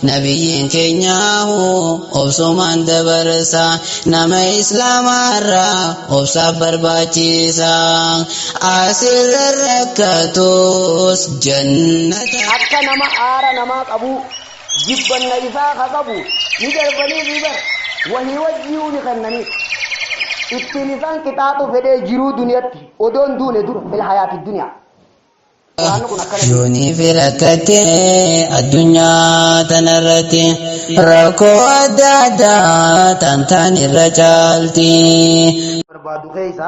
Nabiyyiin keenyaahu obsumaan dabarsa. Nama islaamaarraa obsaaf barbaachisa. Asirra rakkatus jannata. Akka nama aara namaa qabuu, jibbanna isaa ka qabu ni darbaniifii bar, wahii wajjiihuu ni kennaniif. Ittiin isaan qixaaxu fedhee jiruu duniyatti odoo hin duune dura fil hayaati duniyaa. Qur'aanni kun akkana jedha. Yooniif rakkattee addunyaa tanarratti rakkoo adda addaa tan taan irra caalti. Barbaadu keessa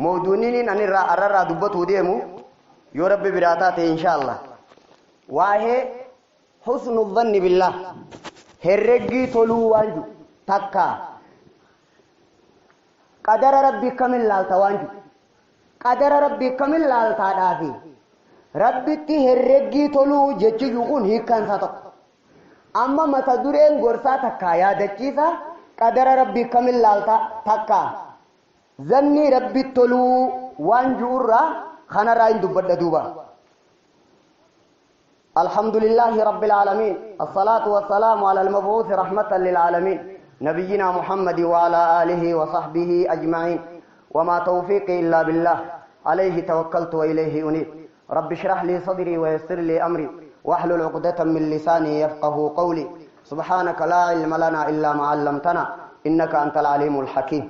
mawduunniin ani irraa arrarraa dubbatuu deemu yoo rabbi biraa taate inshaallah waa'ee husnu dhanni billah herreggii toluu waan jiru takka qadara rabbi kamin laalta waan jiru Qadara Rabbii akkamin laaltaadhaa fi Rabbitti herreggii toluu jechi jiru kun hiikkaan isaa tokko. Amma mata dureen gorsaa takkaa yaadachiisa qadara Rabbii akkamin laaltaa takkaa zannii Rabbitti toluu waan jiru irraa kanarraa hin dubbadha duuba. الحمد لله رب العالمين، الصلاة والسلام على المبعوث رحمة للعالمين، نبينا محمد وعلى آله وصحبه أجمعين، وما توفيقي إلا بالله، عليه توكلت وإليه أنيب. رب اشرح لي صدري ويسر لي أمري واحلل عقدة من لساني يفقه قولي. سبحانك لا علم لنا إلا ما علمتنا إنك أنت العليم الحكيم.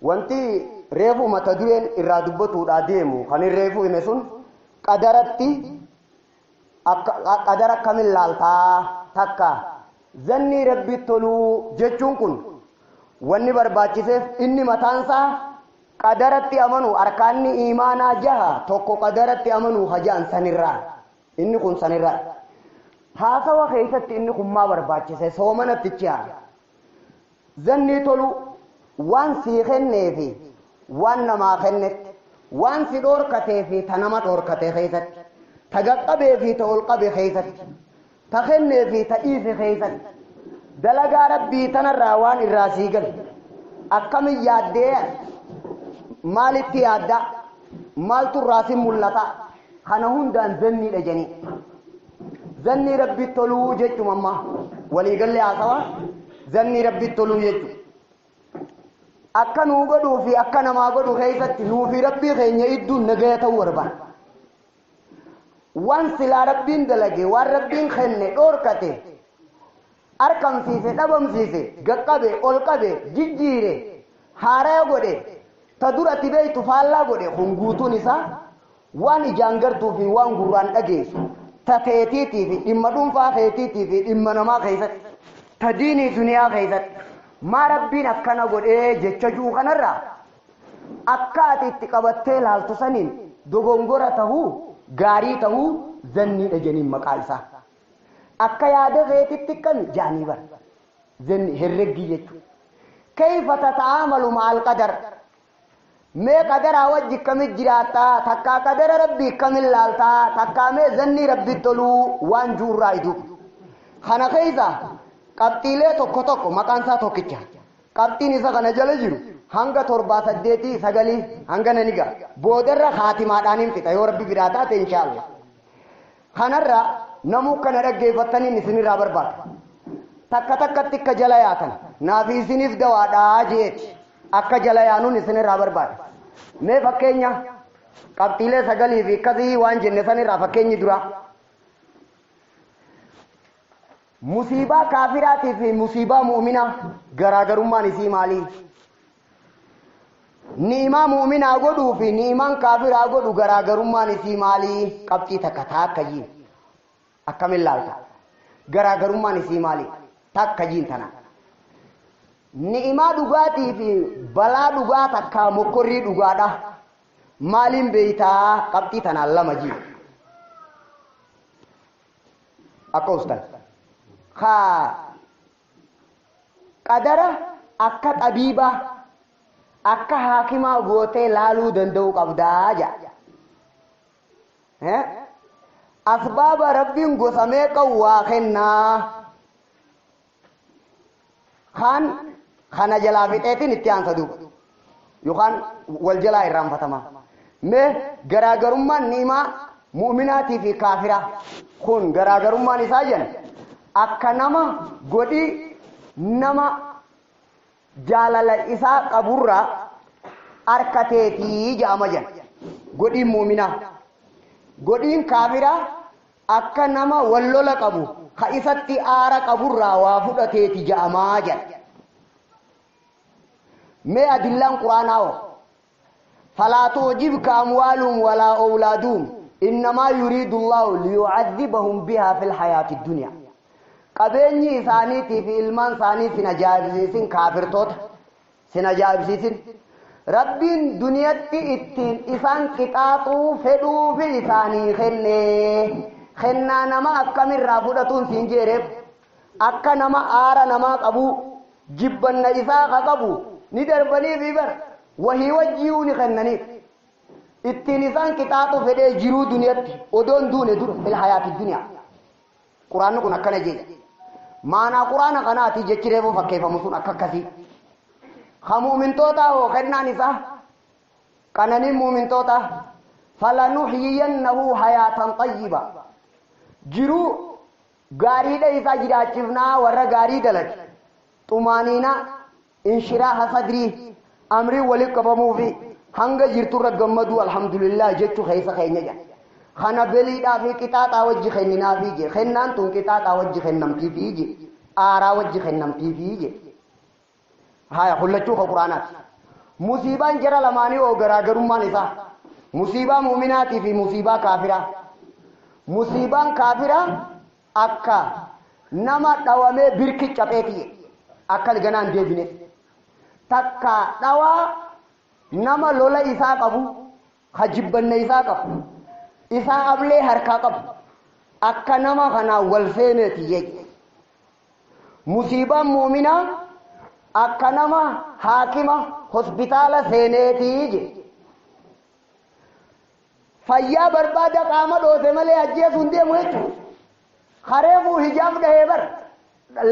Wanti reefu mata dureen irraa dubbatuudhaa deemu kan hin reefu hime sun qadaratti qadara akkamin laaltaa takka zannii rabbi toluu jechuun kun wanni barbaachiseef inni mataansaa qadaratti amanu arkaanni iimaanaa jaha tokko qadaratti amanuu hajaan sanirraa inni kun sanirraa haasawa keessatti inni kun maa barbaachise soomanatti chi'a Zannii toluu, waan sii kennee fi waan namaa kennetti, waan si dhoorkatee fi ta nama dhoorkate keessatti, ta gad qabee fi ta ol qabe keessatti, ta kennee fi ta dhiise keessatti, dalagaa Rabbii tanarraa waan irraa sii gale, akkamin yaaddee maalitti yaaddaa, maaltu irraa si mul'ata, kana hundaan zanniidha jedhanii. Zannii Rabbi toluu jechuma amma waliigallee haasawa zannii Rabbi toluu jechu. Akka nuu godhuu fi akka namaa godhu keessatti nuu fi Rabbii keenya idduun nagaya ta'uu barbaada. Waan silaa Rabbiin dalage, waan Rabbiin kenne, dhoorkate, arkamsiise, dhabamsiise, gaqqabe, ol qabe, jijjiire, haaraya godhe, ta dur ati beektu faallaa godhe kun guutuun isaa waan ijaan gartuu fi waan gurraan dhageessu ta teetiitii fi dhimma dhuunfaa keetiitii fi dhimma namaa keessatti ta diinii duniyaa keessatti maa Rabbiin akkana godhee jecha jiru kanarraa akka ati itti qabattee laaltu saniin dogongora tahuu gaarii tahuu zanniidha jeniin maqaa isaa. Akka yaada keetitti kami jaanii bara. Zanni herreggii jechuudha. Kayfa tata'aamalu ma'al qadar? Mee qadaraa wajji kamit jiraattaa? Takkaa qadara Rabbii kamin laaltaa? Takkaa mee zannii Rabbi toluu waan juurraa iduuf. Kana keessa qabxiilee tokko tokko maqaan isaa tokkicha. Qabxiin isa kana jala jiru hanga torbaa saddeetii sagalii hanga nani ga'a. Boodarra haatimaadhaan hin fixa yoo Rabbi biraa taate inshaallah. Kanarra namuu kana dhaggeeffattaniin isinirraa barbaada. Takka takkatti akka jala yaatan naafi isiniif dawaadhaa jeeti. Akka jala yaanuun isinirraa barbaada. Mee fakkeenya qabxiilee sagalii fi akkasii waan jenne sanirraa fakkeenyi duraa. Musiibaa kaafiraatii fi musiibaa mu'uminaa garaagarummaan isii maalii? Ni'imaa mu'uminaa godhuu fi ni'imaan kaafiraa godhu garaagarummaan isii maalii? Qabxii takka taakka jiin. Akkamin laalta? Garaagarummaan isii maali? Takka jiin tana. Ni'imaa dhugaatii fi balaa dhugaa takkaa mokkorrii dhugaadha. Maaliin beeytaa? Qabxii tanaan lama jiin. Akka ustan. Haa qadara akka xabiibaa akka haakimaa gootee laaluu danda'uu qabdaa jedha. Asbaaba Rabbiin gosa meeqa waa kennaa? Kaan kana jalaa fixeetiin itti aansa duuba. Yookaan wal jalaa irraanfatama. Mee garaagarummaan ni'imaa mu'minaatii fi kaafiraa kun garaagarummaan isaa jenna. Akka nama godhi nama jaalala isaa qaburraa arkateetii ja'ama jedha. Godhiin muuminaa. Godhiin kaafiraa akka nama wallola qabu ka isatti aara qaburraa waa fudhateeti ja'amaa jedha. Mee adillaan quraanaa hoo? Falaa tu'jibka amwaaluhum walaa awlaaduhum innamaa yuriidu Allaahu liyu'adhibahum bihaa fil hayaati dunyaa. Qabeenyi isaaniitii fi ilmaan isaanii sin ajaa'ibsiisin kaafirtoota sin ajaa'ibsiisin. Rabbiin duniyatti ittiin isaan qixaaxuu fedhuufi isaanii kenne. Kennaa nama akkamirraa fudhatuun siin jeereef akka nama aara namaa qabu jibbanna isaa ka qabu ni darbaniifi bar wahii wajjiiuu ni kennaniif. Ittiin isaan qixaaxuu fedhee jiruu duniyatti odoon duune dura fil hayaati duniyaa. Quraanni kun akkana jee. Maanaa quraana kanaati jechi reefuu fakkeeffamu sun akka akkasii. Ka mu'mintootaa hoo kennaan isaa qananiin mu'mintootaa falanuhyiyannahu hayaatan xayyiba. Jiruu gaariidha isaa jiraachifnaa warra gaarii dalage. Xumaaniinaa inshiraaha sadrii amrii walitti qabamuufi hanga jirturra gammaduu alhamdulillah jechuu keessa keenya jedha. Kana beliidhaa fi qixaaxaa wajji kenninaafi je. Kennaan tun qixaaxaa wajji kennamtiifi je. Aaraa wajji kennamtiifi je. Haya hullachuu ka quraanaati. Musiibaan jara lamaanii hoo garaagarummaan isaa. Musiibaa muuminaatii fi musiibaa kaafiraa. Musiibaan kaafiraa akka nama dhawamee birki capheeti akka ganaan deebine. Takka dhawaa nama lola isaa qabu, ka jibbanna isaa qabu, isaa ablee harkaa qabu, akka nama kanaa wal seeneeti jechuudha. Musiibaan muuminaa akka nama haakima hospitaala seeneeti jedhe. Fayyaa barbaada qaama dhoose malee ajjeesuu hin deemu jechuudha. Kareefuu hijaaf dhahee bar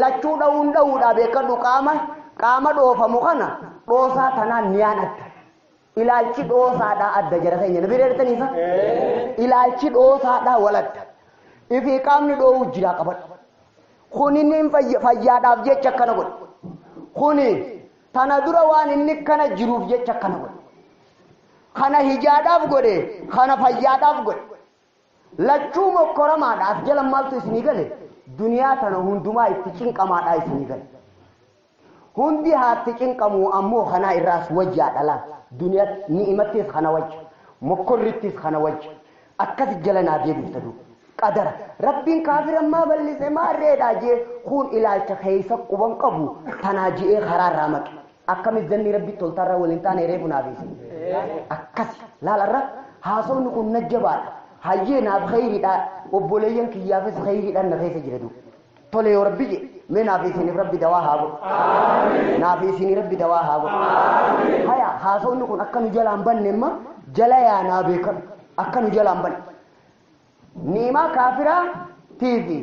lachuu dha'uun dha'uudha beekadhu qaama qaama dhoofamu kana dhoosaa tanaan niyaan adda. Ilaalchi dhoosaadhaa adda jara keenya na bira jirtaniifa. Ilaalchi dhoosaadhaa wal adda. Ifii qaamni dhoowuu jiraa qabadhu. Kun inni fayyaadhaaf jecha akkana godhe. Kuni tana dura waan inni kana jiruuf jecha akkana godhe. Kana hijaadhaaf godhe, kana fayyaadhaaf godhe. Lachuu mokkoramaadha. As jala maaltu isinii gale? Duniyaa tana hundumaa itti cinqamaadha isinii gale. Hundi haatti cinqamu ammoo kanaa irraas wayyaadha laal. Duniyaa ni'imattis kana wayya. Mokkorrittis kana wayya. Akkas jala naa deebifta duuba. Qadara. Rabbiin kaafira maa bal'ise maarreedha jee kun ilaalcha keessa quban qabu tanaa je'ee karaarraa maqe. Akkamis zanni rabbi toltaarraa waliin taane reefu naaf isin. Akkas laalarra haasofni kun najjabaadha. Hayyee naaf kheyriidha obboleeyyan kiyyaafis kheyriidhaan na keessa jira duuba. Tole yoo rabbi je mee naaf isiniif rabbi dawaa haa godhu. Naaf isinii rabbi dawaa haa godhu. Haya haasofni kun akka nu jalaan banne imma jala yaa naa beekadhu akka nu jalaan banne. Ni'imaa kaafiraa tiifi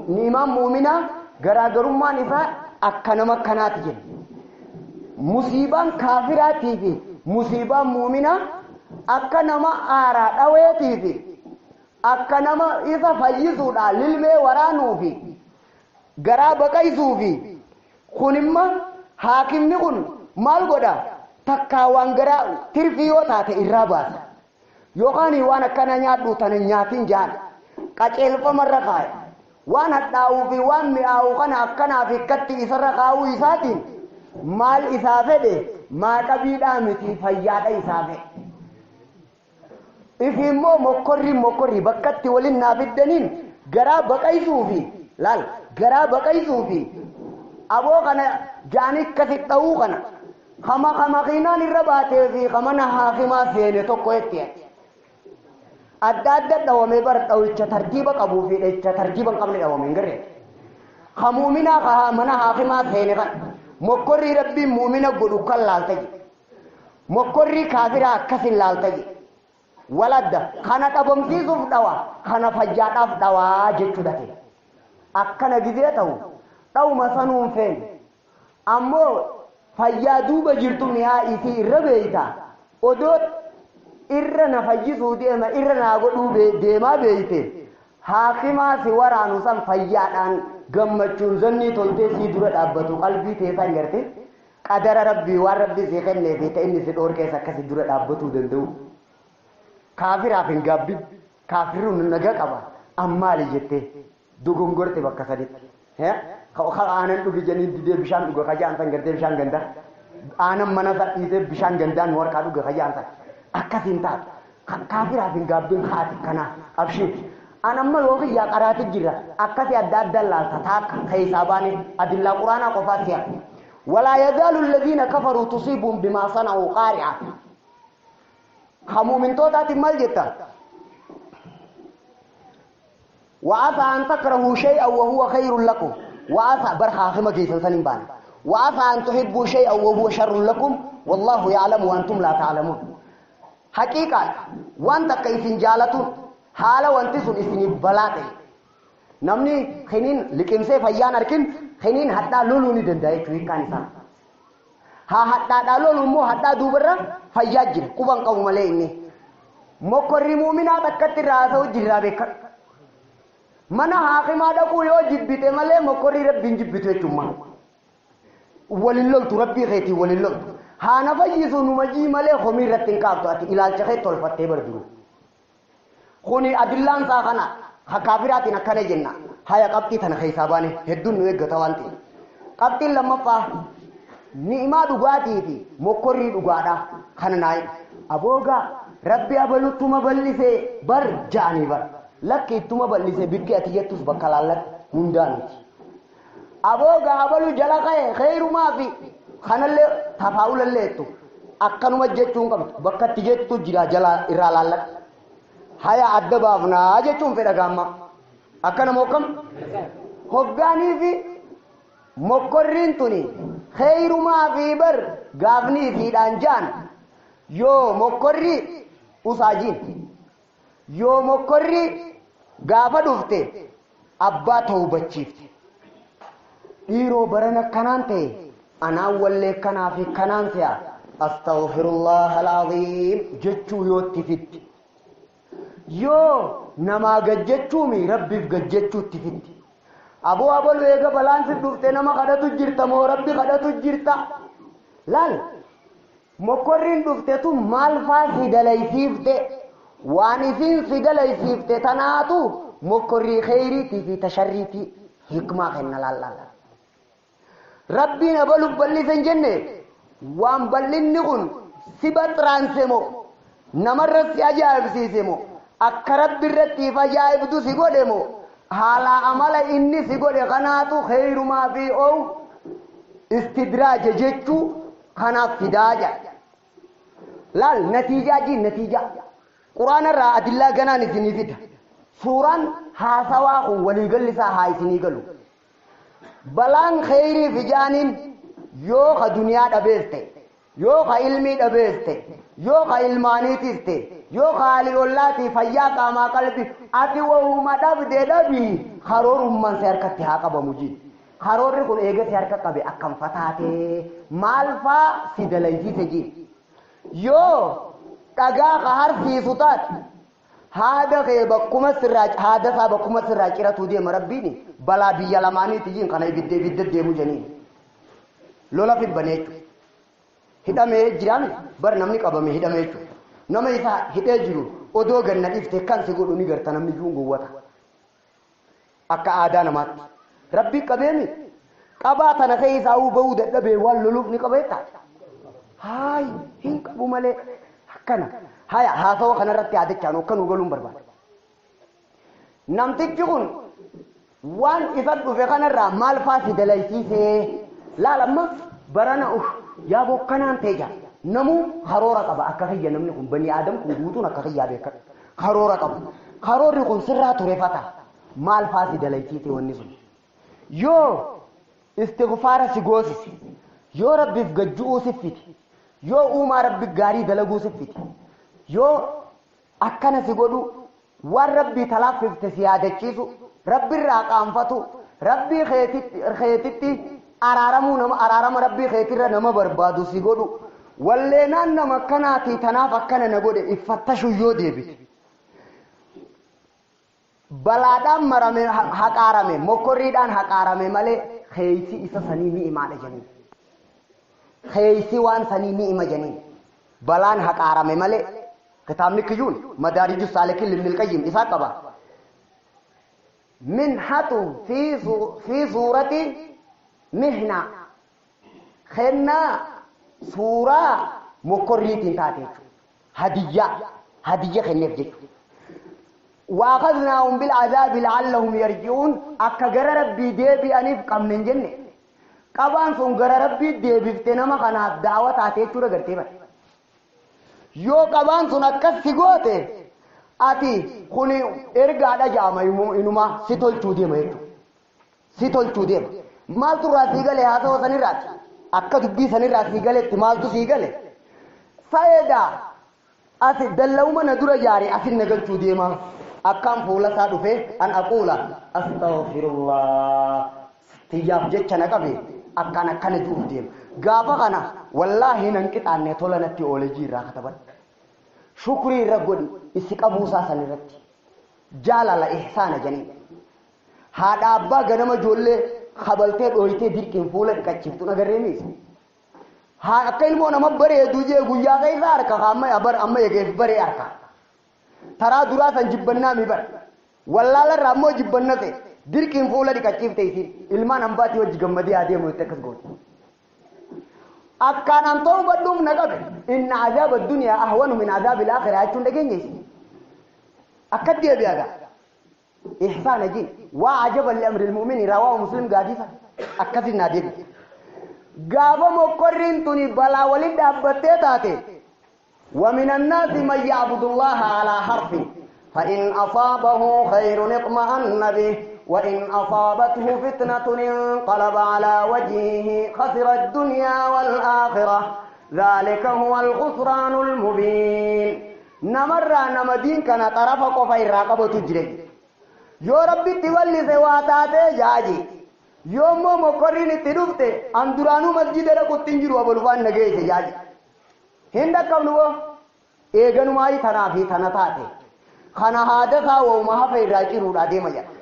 ni'imaan muuminaa garaagarummaan isaa akka nama kanaati jenna. Musiibaan kaafiraa tiifi musiibaan muuminaa akka nama aaraa dhaweetiifi akka nama isa fayyisuudha lilmee waraanuufi garaa baqaysuufi kun imma haakimni kun maal godha takkaa waan garaa tirfii yoo taate irraa baasa. Yookaan waan akkana nyaadhu tana nyaatin jaan qaceelfamarra kaaya. Waan hadhaa'uu fi waan mi'aawu kana akkanaa fi akkatti isarra kaa'uu isaatiin maal isaa fedhe maaqabiidhaa miti fayyaadha isaa fedhe. Ifi immoo mokkorri mokkorri bakkatti waliin naa fiddaniin garaa baqaysuu fi laal garaa baqaysuu fi aboo kana jaanii akkasi dha'uu kana kama kamakiinaan irra baatee fi kamana haakimaa seene tokko itti. Adda adda dhawamee bara dhawicha tartiiba qabuu fi dhawicha tartiiba hin qabne dhawame hin garree. Ka muuminaa ka mana haakimaa seene kan mokkorri rabbiin muumina godhu kan laalta jedhe. Mokkorri kaafiraa akkasin laalta jedhe. Waladda kana dhabamsiisuuf dhawa kana fayyaadhaaf dhawaa jechuudha ta'e. Akkana gizee ta'u dhawuma sanuun feene. Ammoo fayyaa duuba jirtu mi'aa isii irra beeyta. Odoo irra na fayyisuu deema irra naa godhuu deemaa beeyte. Haakimaa si waraanu san fayyaadhaan gammachuun zannii toltee sii dura dhaabbatu qalbii teessan garte qadara Rabbii waan Rabbi sii kennee fi ta'e inni si dhoorkees akkasi dura dhaabbatuu danda'u. Kaafiraaf hin gaabbin, kaafirri naga qaba ammaali jettee dogongorte bakka saditti. Aanan dhugi jedhanii didee bishaan dhuga kajaan san gartee bishaan gandaa. Aanan mana isaa dhiisee bishaan gandaan nu harkaa dhuga kajaan san. Akkasiin taatu. Kaafiraaf hin gaabbin haati kanaa abshiir. An amma yoo kiyyaa qaraati jira akkasi adda addaan laalta taakka keessaa baane adillaa quraanaa qofaa si'a. Walaa yazaalu alladhiina kafaruu tusiibuun bimaa sana'uu qaari'a. Ka muumintootaatiin maal jetta? وعسى أن تكرهوا شيئا وهو خير لكم وعسى برخا خما كيسن سنين بان وعسى أن تحبوا شيئا وهو شر لكم والله يعلم وأنتم لا تعلمون. حقيقة وانت كيسن جالتون حالة وانت سن اسني بلاته نمني خنين لكنسي فيان أركن خنين حتى لولوني دنداي كوي كانسان ها حتى لولو مو حتى دوبرا فياجر قبان قوم ملئني مكري مؤمنات أكتر راسه جرابك mana haakimaa dhaquu yoo jibbite malee mokorrii Rabbiin jibbitu jechuudha. Walin loltu Rabbii keetii walin loltu. Haana fayyisu numa jii malee homii irratti hin kaaftu ati ilaalcha kee tolfattee bar duru. Kuni adillaan isaa kana kaafiraatiin akkana jenna. Haya qabxii tana keessaa baane hedduun nu eeggata waan ta'eef. Qabxiin lammaffaa ni'imaa dhugaatii fi mokorrii dhugaadha kana naayi. Aboogaa Rabbi abaluttuma bal'isee bar ja'anii bar. Lakki ittuma bal'ise bikki ati jettus bakka laalladhu hundaa miti. Aboogaa abalu jala ka'e kheyrumaa fi kanallee tafaa'ulallee jettu akkanuma jechuun qabdu bakka itti jettu jira jala irraa laalladhu. Haya adda baafnaa jechuun fedha gaamma. Akkana mokkam hoggaanii fi mokkorriin tuni kheyrumaa fi bar gaafnii fiidhaan ja'an yoo mokkorrii usaajiin. Yoo mokkorri gaafa dhufte abbaa tawbachiifte. Dhiiroo barana kanaan ta'e anaan wallee kanaa fi kanaan se'a astaghfirullah alazim jechuu yoo itti fitti. Yoo namaa gajjechuumi Rabbiif gajjechuu itti fitti. Aboo abaluu eega balaan si dhufte nama kadhatu jirta moo Rabbi kadhatu jirta? Laal mokkorriin dhufte tun maal faa si dalaysiifte? Waan isin si dalaysiifte tanaatu mokkorrii kheyriitii fi tasharriitii hikmaa kenna laal. Rabbiin abaluuf bal'ise hin jenne waan bal'inni kun si baxraanse moo namarra si ajaa'ibsiise moo akka Rabbi irratti if ajaa'ibdu si godhe moo haala amala inni si godhe kanaatu kheyrumaa fi oowu istidraaje jechuu kanaaf fidaa jedha. Laal natiijaa jii natiijaa. Quraana irraa adillaa ganaan isinii fida. Suuraan haasawaa kun waliigalli isaa haa isinii galu. Balaan kheyrii fi jaaniin yoo ka duniyaa dhabees ta'e, yoo ka ilmii dhabees ta'e, yoo ka ilmaaniitis ta'e, yoo ka haalii ollaatii fayyaa qaamaa qalbii ati wahuma dhabde dhabii karoorummaan si harkatti haa qabamu jii. Karoorri kun eega si harka qabe akkam fataatee maal faa si dalaysiise jii. Yoo dhagaa ka harsiisu taate haada kee bakkuma sirraa haada isaa bakkuma sirraa ciratu deema Rabbiin balaa biyya lamaaniiti jiin kana ibidda ibidda deemu jeniin. Lola fibbanee jechuudha. Hidhamee jiraame bar namni qabame hidhamee jechuudha. Nama isaa hidhee jiru odoo ganna dhiifte kan si godhu ni garta namni juun gowwata. Akka aadaa namaatti. Rabbi qabeemi qabaa tana keessaa bahuu dadhabee waan loluuf ni qabeetta. Haay hin qabu malee. Akkana haya haasawa kanarratti yaadachaan akkanuu galuun barbaada. Namtichi kun waan isa dhufe kanarraa maal faa si dalaysiisee laal amma barana yaa bokkanaan ta'e jira. Namuu karoora qaba akka kiyya namni kun banii aadam kun guutuun akka kiyyaa beekan karoora qaba. Karoorri kun sirraa ture fata maal faa si dalaysiisee wanni sun. Yoo istighfaara si goosise yoo Rabbiif gajju'uu siffite yoo uumaa Rabbi gaarii dalaguu siffite yoo akkana si godhu waan Rabbii talaaffifte si yaadachiisu Rabbirraa qaanfatu Rabbii keetitti araaramuu nama araarama Rabbii keetirra nama barbaadu si godhu walleenaan nama akkanaatii tanaaf akkana na godhe iffattashu yoo deebite. Balaadhaan marame haqaarame mokkorriidhaan haqaarame malee keeysi isa sanii ni'imaadha janiin. Keeysi waan sanii ni'ima janiin. Balaan haqaarame malee kitaabni kiyyuun Madaariju Saalikiin Ibnul Qayyim isaa qaba. Minhatu fi suurati mihna kennaa suuraa mokkorriitiin taate jechuudha. Hadiyyaa hadiyya kenneef jechuudha. Waaqaznaahum bilcadaabi lacallahum yarji'uun akka gara rabbii deebi'aniif qabne hin jenne. Qabaan sun gara rabbii deebifte nama kanaaf da'awa taate jechuudha gartee bara. Yoo qabaan sun akkas si goote ati kuni ergaadha jaama inumaa si tolchuu deema jechuudha. Si tolchuu deema. Maaltu irraa sii gale haasawa sanirraati? Akka dubbii sanirraa sii galetti maaltu sii gale? Fayedaa asi dallawuma na dura jaare asin na galchuu deema. Akkaan fuula isaa dhufe an aquula astaghfirullah tiyyaaf jecha na qabe akkaan akkana ju'uuf deema. Gaafa kana wallaahi nan qixaanne tola natti oolee jiirraa kataban. Shukrii irra godhi isi qabuusaa san irratti. Jaalala ihsaana janiin. Haadha abbaa ganama ijoollee kabaltee dhooytee dirqiin fuula dhiqachiiftu agarree miisi. Haa akka ilmoo nama bareedu jee guyyaa keessa harka amma amma egeef baree harka. Taraa duraa san jibbannaa mi bara. Wallaala irraa ammoo jibbanna ta'e dirqiin fuula dhiqachiifte isiin ilmaan hambaatii wajji gammadee adeemu itti akkas goote. Akkaan an ta'uu badhuuf na qabe inna azaaba duniyaa ahwanu min azaabi laakiraa jechuun dhageenye isin. Akka deebi'a gaa. Ihsaana jin waa ajaban li amri mu'mini rawaahu Muslim gaadisa akkasin naa deebi. Gaafa mokkorriin tuni balaa waliin dhaabbattee taate ومن الناس من يعبد الله على حرف فإن أصابه خير اطمأن به وإن أصابته فتنة انقلب على وجهه خسر الدنيا والآخرة ذلك هو الخسران المبين. نمر نمدين كان طرف قفا الراقبة تجري يا ربي تولي سواتاتي جاجي يوم مقرين تدفت أندرانو مسجد ركو تنجروا أبو نجيس جاجي هندك قبلو eeganumaayi tanaa fi tana taate kana haadasaa wauma hafa irraa ciruudha deema jedha.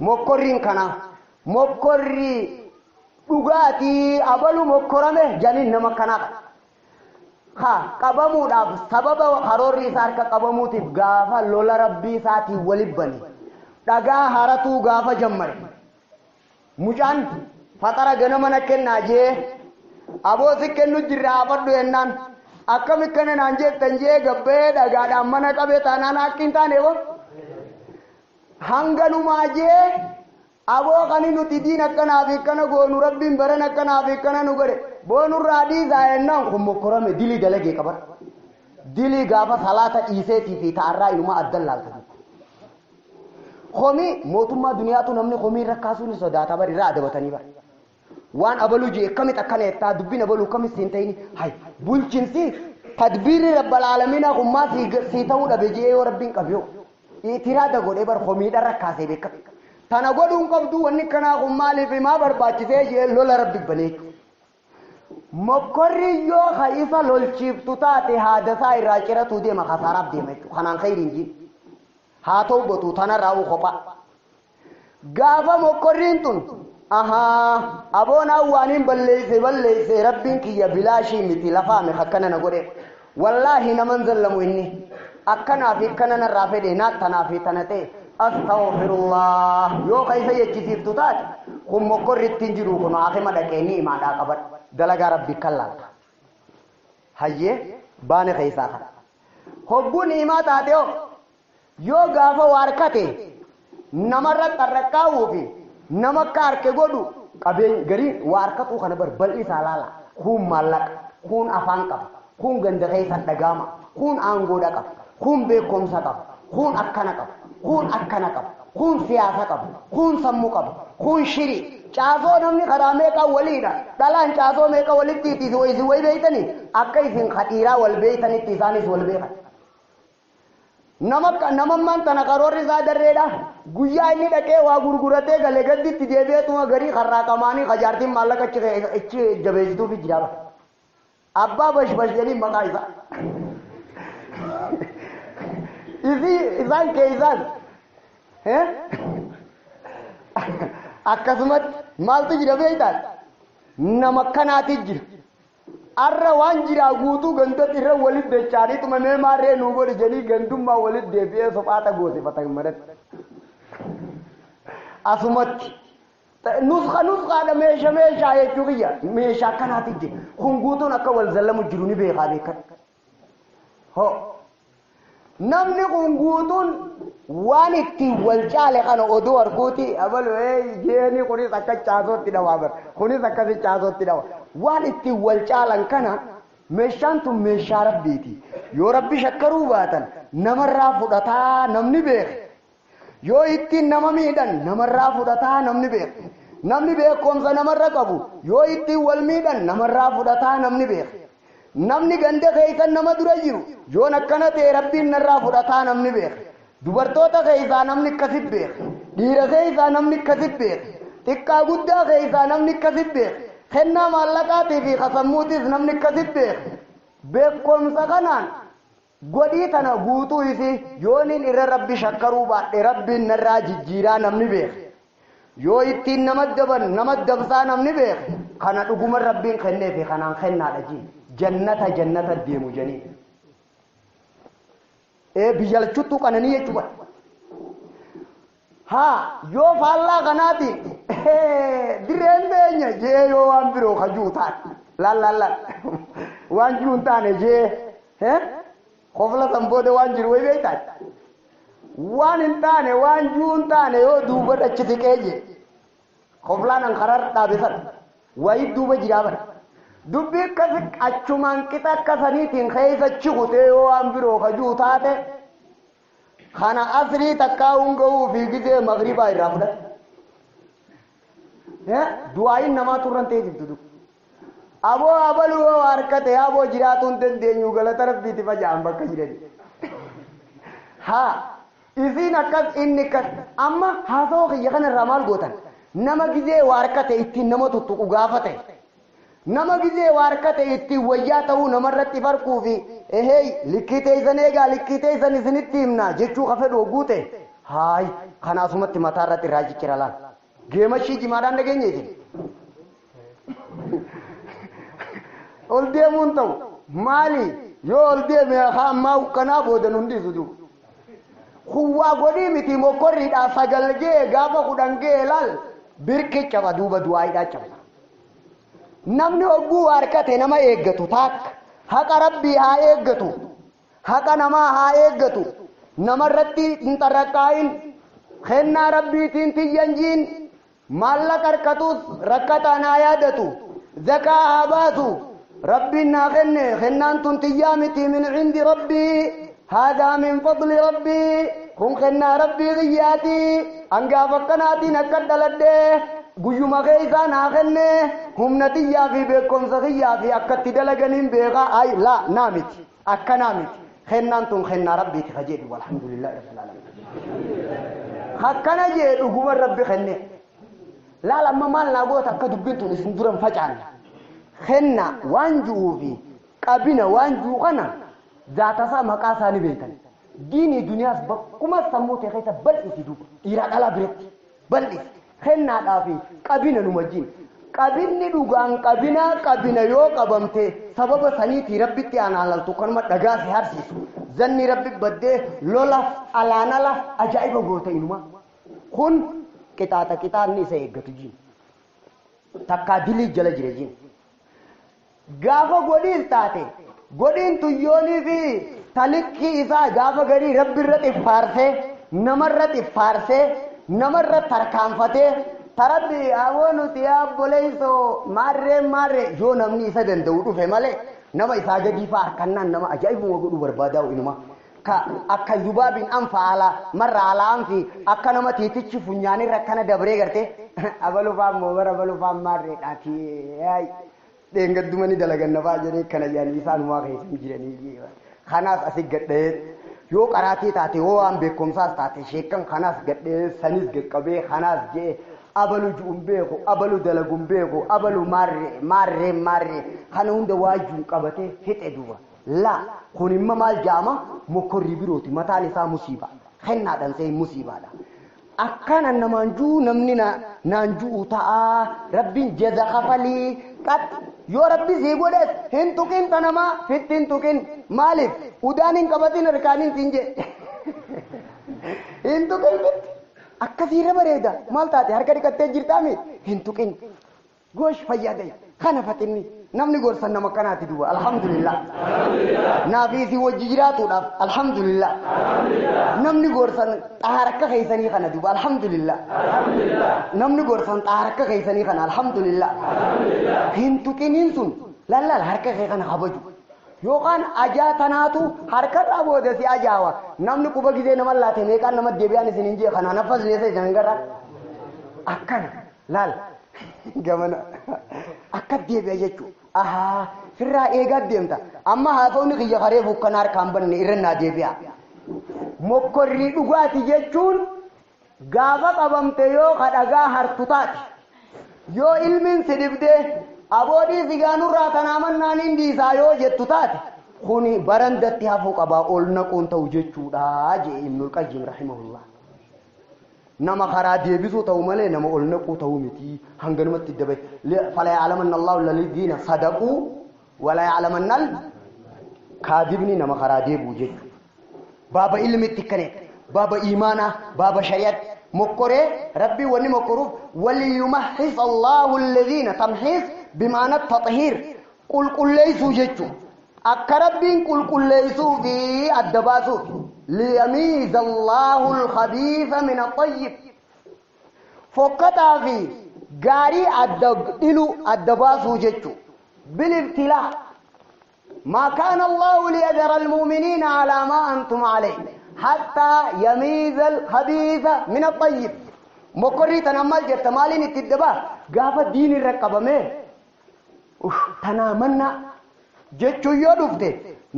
Mokkorriin kana mokkorri dhugaatii abalu mokkorame janiin nama kanaa qaba. Ha qabamuudhaaf sababa karoorri isaa harka qabamuutiif gaafa lola rabbii isaatiin waliin bane dhagaa haratuu gaafa jammare mucaan faxara ganama na kennaa jee aboo si kennu jirra hafadhu jennaan akkami kana naan jettan jee gabbee dhagaadhaan mana qabee taanaan akka hin taane boo hanganumaa jee aboo kani nuti diin akkanaa fi akkana goonu rabbiin baran akkanaa fi akkana nu godhe boonurraa dhiisaa jennaan kun mokkorame dilii dalagee qaban dilii gaafa salaata dhiiseetii fi ta'arraa inuma addan laalta. Komii mootummaa duniyaatu namni komii irra kaasuun ni sodaata bari irraa adabatanii bara. Waan abaluu jee akkamitti akkana jettaa dubbiin abaluu akkamitti siin ta'ini hay bulchinsi tadbiirri rabbal aalamiinaa kun maa sii ta'uu dhabe jee yoo rabbiin qabu itiraada godhee bar komiidha rakkaasee beekama. Tana godhuun qabdu wanni kanaa kun maaliif maa barbaachisee jee lola rabbi banee. Mokkorri yoo ka isa lolchiiftu taate haadasaa irraa ciratuu deema kasaaraaf deema jechuudha. Kanaan khayriin jiin. Haa ta'u gotuu tanarraa kophaa. Gaafa mokkorriin tun ahaa aboon awwaaniin balleeyse balleeyse rabbiin kiyya bilaashii miti lafaame akkana na godhe. Wallaahi naman zallamu inni akkanaa fi akkana narraa fedhe naat tanaa fi tana ta'e astaghfirullah yoo ka isa jechisiiftu taate kun mokkorri ittiin jiru kun haakima dhaqee ni himaadhaa qabadha. Dalagaa rabbi kan laalta. Hayyee baane keessaa kana. Hogguun himaa taate yoo gaafa waarkate namarra xarraqqaa'uu fi nama akka harke godhu qabeen gariin waarkatuu kana bar bal'isaa laala. Kun maallaqa, kun afaan qaba, kun ganda keessa dhagaama, kun aangoodha qaba, kun beekumsa qaba, kun akkana qaba, kun akkana qaba, kun siyaasa qaba, kun sammuu qaba, kun shirii. Caasoo namni karaa meeqa waliidha. Dhalaan caasoo meeqa walitti isin wayi beeytanii akka isin kadhiiraa wal beeytanitti isaanis wal beekan. Namammaan tana karoorri isaa darreedha. Guyyaa inni dhaqee waa gurguratee galee gadditti deebi'eetuma garii karraa qamaanii kajaartiin maallaqa achi jabeessituuf jira. Abbaa bashbash jedhanii maqaa isaa. Isaan keessaas Akkasumatti maaltu jira beektaa? Nama akkanaati jira. Arra waan jiraa guutuu gandatti irra walitti dachaanii tumamee maarree nuu godhi jedhii gandummaa walitti deebi'ee suphaata goosifatan manatti. Asumatti nusqa nusqaadha meesha meeshaa jechuu kiyya meeshaa akkanaati jira. Kun guutuun akka wal zallamu jiru ni beekaa beekan. Hoo namni kun guutuun waan ittiin wal caale kana oduu arguuti abalu jeeni kunis akka caasootti dhawaa bar kunis akkasi caasootti dhawa waan ittiin wal caalan kana meeshaan tun meeshaa rabbiiti yoo rabbi shakkaruu baatan namarraa fudhataa namni beeke yoo ittiin nama miidhan namarraa fudhataa namni beeke namni beekumsa namarra qabu yoo ittiin wal miidhan namarraa fudhataa namni beeke namni ganda keessan nama dura jiru yoon akkana ta'e rabbiin narraa fudhataa namni beeke dubartoota keessaa namni akkasit beeke dhiira keessaa namni akkasit beeke xiqqaa guddaa keessaa namni akkasit beeke kennaa maallaqaatii fi kasammuutiis namni akkasit beeke beekumsa kanaan godhii tana guutuu isii yooniin irra rabbi shakkaruu baadhe rabbiin narraa jijjiiraa namni beeke yoo ittiin nama daban nama dabsaa namni beeke kana dhuguma rabbiin kenneefi kanaan kennaadha jii jannata jannata deemu janii biyya lachuttuu qananii jechuudha. Haa yoo faallaa kanaatiin dirreen beenya jee yoo waan biroo kajuu taate laal laal laal waan jiru hin taane jee kofla san booda waan jiru wayi beektaa waan hin taane waan jiru hin taane yoo duuba achi siqee jee koflaan an karaa dhaabe sana wayi duuba jiraa bara. Dubbii akkasi achumaan qixa akka saniitiin keessa chikutee yoo waan biroo kajuu taate kana asrii takkaa hunga'uu fi gisee magribaa irraa fudhate. Du'aayin namaa turran ta'e jirtu dub. Aboo abaluu yoo harkate aboo jiraatu hin dandeenyu galata rabbiiti faca'an bakka jirani. Haa isiin akkas inni akkas amma haasawaa kiyya kanarraa maal gootan nama gisee waa harkate ittiin nama tuttuqu gaafa ta'e. Nama gisee waa harkate ittiin wayyaa ta'uu namarratti farquu fi ehey likkii teessan eegaa likkii teessan isinitti himna jechuu ka fedhu hogguu ta'e haay kana asumatti mataa irratti irraa ciccira laal geemashii jimaadhaan dhageenye isin ol deemuun ta'u maali yoo ol deeme haa ammaa kanaa booda nun dhiisu duuba kuwwaa godhii miti mokkorriidhaa 9 gee gaafa 10 gee laal birki caba duuba du'aayiidhaa caba. Namni hogguu harkate nama eeggatu taakka haqa rabbii haa eeggatu haqa namaa haa eeggatu namarratti hin xarraqqaa'in kennaa rabbiitiin tiyyanjiin maallaqa harkatus rakkataan haa yaadatu zakaa haa baasu rabbiin naa kenne kennaan tun tiyyaa miti min cindi rabbii haadaa min fadli rabbii kun kennaa rabbii kiyyaatii hangaafa akkanaatiin akka dhaladhee guyyuma keessaa naa kenne humna xiyyaa fi beekumsa xiyyaa fi akkatti dalaganiin beekaa ay laa naa miti akkanaa miti kennaan tun kennaa rabbiiti ka jedhu alhamdulillahi rabbil alamin akkana jee dhuguma rabbi kenne laal amma maal naa goota akka dubbiin tun isin duran facaanne kenna waan ji'uu fi qabina waan ji'u kana zaatasaa maqaa isaanii beektan diinii duniyaas bakkuma sammuu ta'e keessa bal'isi duuba dhiiraa dhalaa biratti bal'isi. Kennaadhaa fi qabina nu wajjin qabinni dhugaan qabinaa qabina yoo qabamte sababa saniitii rabbitti aanaan laltu kanuma dhagaa si harsiisu zanni rabbi baddee lola alaan ala ajaa'iba goota inuma kun qixaaxa qixaanni isa eeggatu jiin takkaa dilii jala jira jiin gaafa godhiis taate godhiin tuyyoonii fi talikkii isaa gaafa garii rabbi irra xiffaarsee namarra xiffaarsee namarra tarkaanfatee tarabbi aboo nuti abboleessoo maarree maarree yoo namni isa danda'u dhufe malee nama isaa gadii fa'aa harkannaan nama ajaa'ibuma godhuu barbaadaa inuma ka akka zubaabiin anfa alaa marra alaa anfi akka nama tiitichi funyaanirra akkana dabree gartee abaluu fa'aa moobara abaluu fa'aa maarreedhaati dheengadduma ni dalaganna fa'aa jedhee kana jedhanii isaanumaa keessa hin jiranii kanaas asi gadhee yoo qaraatii taate yoo waan beekumsaas taate sheekkan kanaas gadhee sanis gaqqabee kanaas jee abalu ju'un beeku abalu dalagun beeku abalu maarree maarree maarree kana hunda waajuun qabatee fixe duuba laa kun imma maal jaama mokkorrii birooti mataan isaa musiiba kennaadhaan see musiibaadha. Akkaan an namaan juu namni naan ju'u ta'aa rabbiin jaza kafalii qat yoo rabbi sii godhes hin tuqin ta namaa fitti hin tuqin maaliif udaan hin qabatin harkaaniin siin jedhe hin tuqin fitti akkasiirra bareeda maal taate harka dhiqattee jirtaami hin tuqin gosh fayyaadai kana faxinni namni gorsan nama kanaati duuba alhamdulillah naafi isin wajji jiraatuudhaaf alhamdulillah namni gorsan xaara akka keessanii kana duuba alhamdulillah namni gorsan xaara akka keessanii kana alhamdulillah hin tuqiniin sun lallaal harka kee kana kabaju yookaan ajaa tanaatu harkarraa booda si ajaawa namni quba gizee nama laate meeqaan nama deebi'aan isin hin jee kana nafas leessa isin garra akkana laal gamana akka deebi'a jechuudha. Ahaa sirraa eegaa deemta. Amma haasawni kiyya karee bukkana harkaan banne irra naa deebi'a. Mokkorrii dhugaati jechuun gaafa qabamte yoo kadhagaa hartu taate yoo ilmiin si dhibdee aboodii sigaanurraa tanaa mannaan hin dhiisaa yoo jettu taate kuni barandatti hafuu qabaa ol naquun ta'u jechuudha jee Ibnul Qayyim rahimahullah. Nama karaa deebisuu ta'u malee nama ol naquu ta'uu miti hanganumatti dabe fala ya'lamanna Allahu alladhiina sadaquu wala ya'lamanna kaadibni nama karaa deebi'u jechuudha. Baaba ilmitti kaneedha. Baaba iimaanaa, baaba shari'aatti. Mokkoree rabbii wanni mokkoruuf waliyumahhis Allahu alladhiina tamhiis bimaana taxihiir qulqulleessuu jechuudha. Akka rabbiin qulqulleessuu fi adda baasuuf liyamiiza Allahu al-khabiisa min at-tayyib. Fokkataa fi gaarii adda dhilu adda baasuu jechuudha. Bilibtilaa ما كان الله ليذر المؤمنين على ما أنتم عليه حتى يميز الخبيث من الطيب. مقري تنمل جت مالين التدبا قاف الدين الرقبة مه تنامنا جتشو يدفته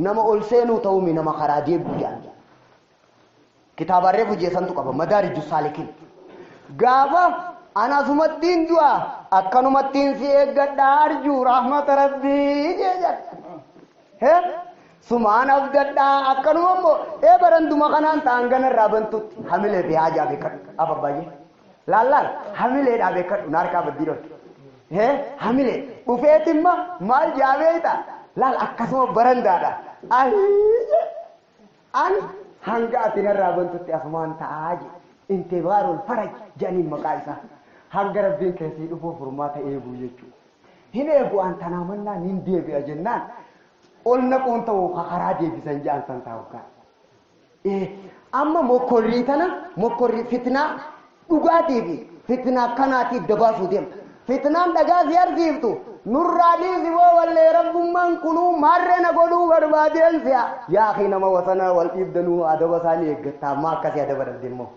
نما ألسينو تومي نما خراجي بجان كتاب الرفو جيسان تقبا مدارج السالكين قاف أنا سمتين دوا أكنو متين سيئ أرجو رحمة ربي جيجت he sumaan abdadhaa akkanuma immoo ee baranduma kanaan ta'an ganarraa bantutti hamilee fi haajaa beekadhu ababbaayee laallaal hamileedhaa beekadhu naarkaa baddii dholte he hamilee dhufeetimma maal jaabeeta laal akkasuma barandaadha ayii an hanga ati narraa bantutti asumaan ta'aa je intibaarul faraj jedhaniin maqaa isaa hanga rabbiin keessii dhufuu furmaata eeguu jechuudha hin eegu an tanaa mannaan hin deebi'a jennaan ol naquun ta'uu karaa deebisan jedhan san taa'u kaa. Amma mokkorrii tana mokkorrii fitnaa dhugaatii fi fitnaa kanaatiif dabaasuu deemta. Fitnaan dhagaa si arsiiftu nurraa dhiisi boo wallee rabbummaan kunuu maarree na godhuu barbaadeen si'a. Yaa akhi nama wasana wal dhiibdanuu adaba isaanii eeggatta amma akkasii adaba dhabde immoo.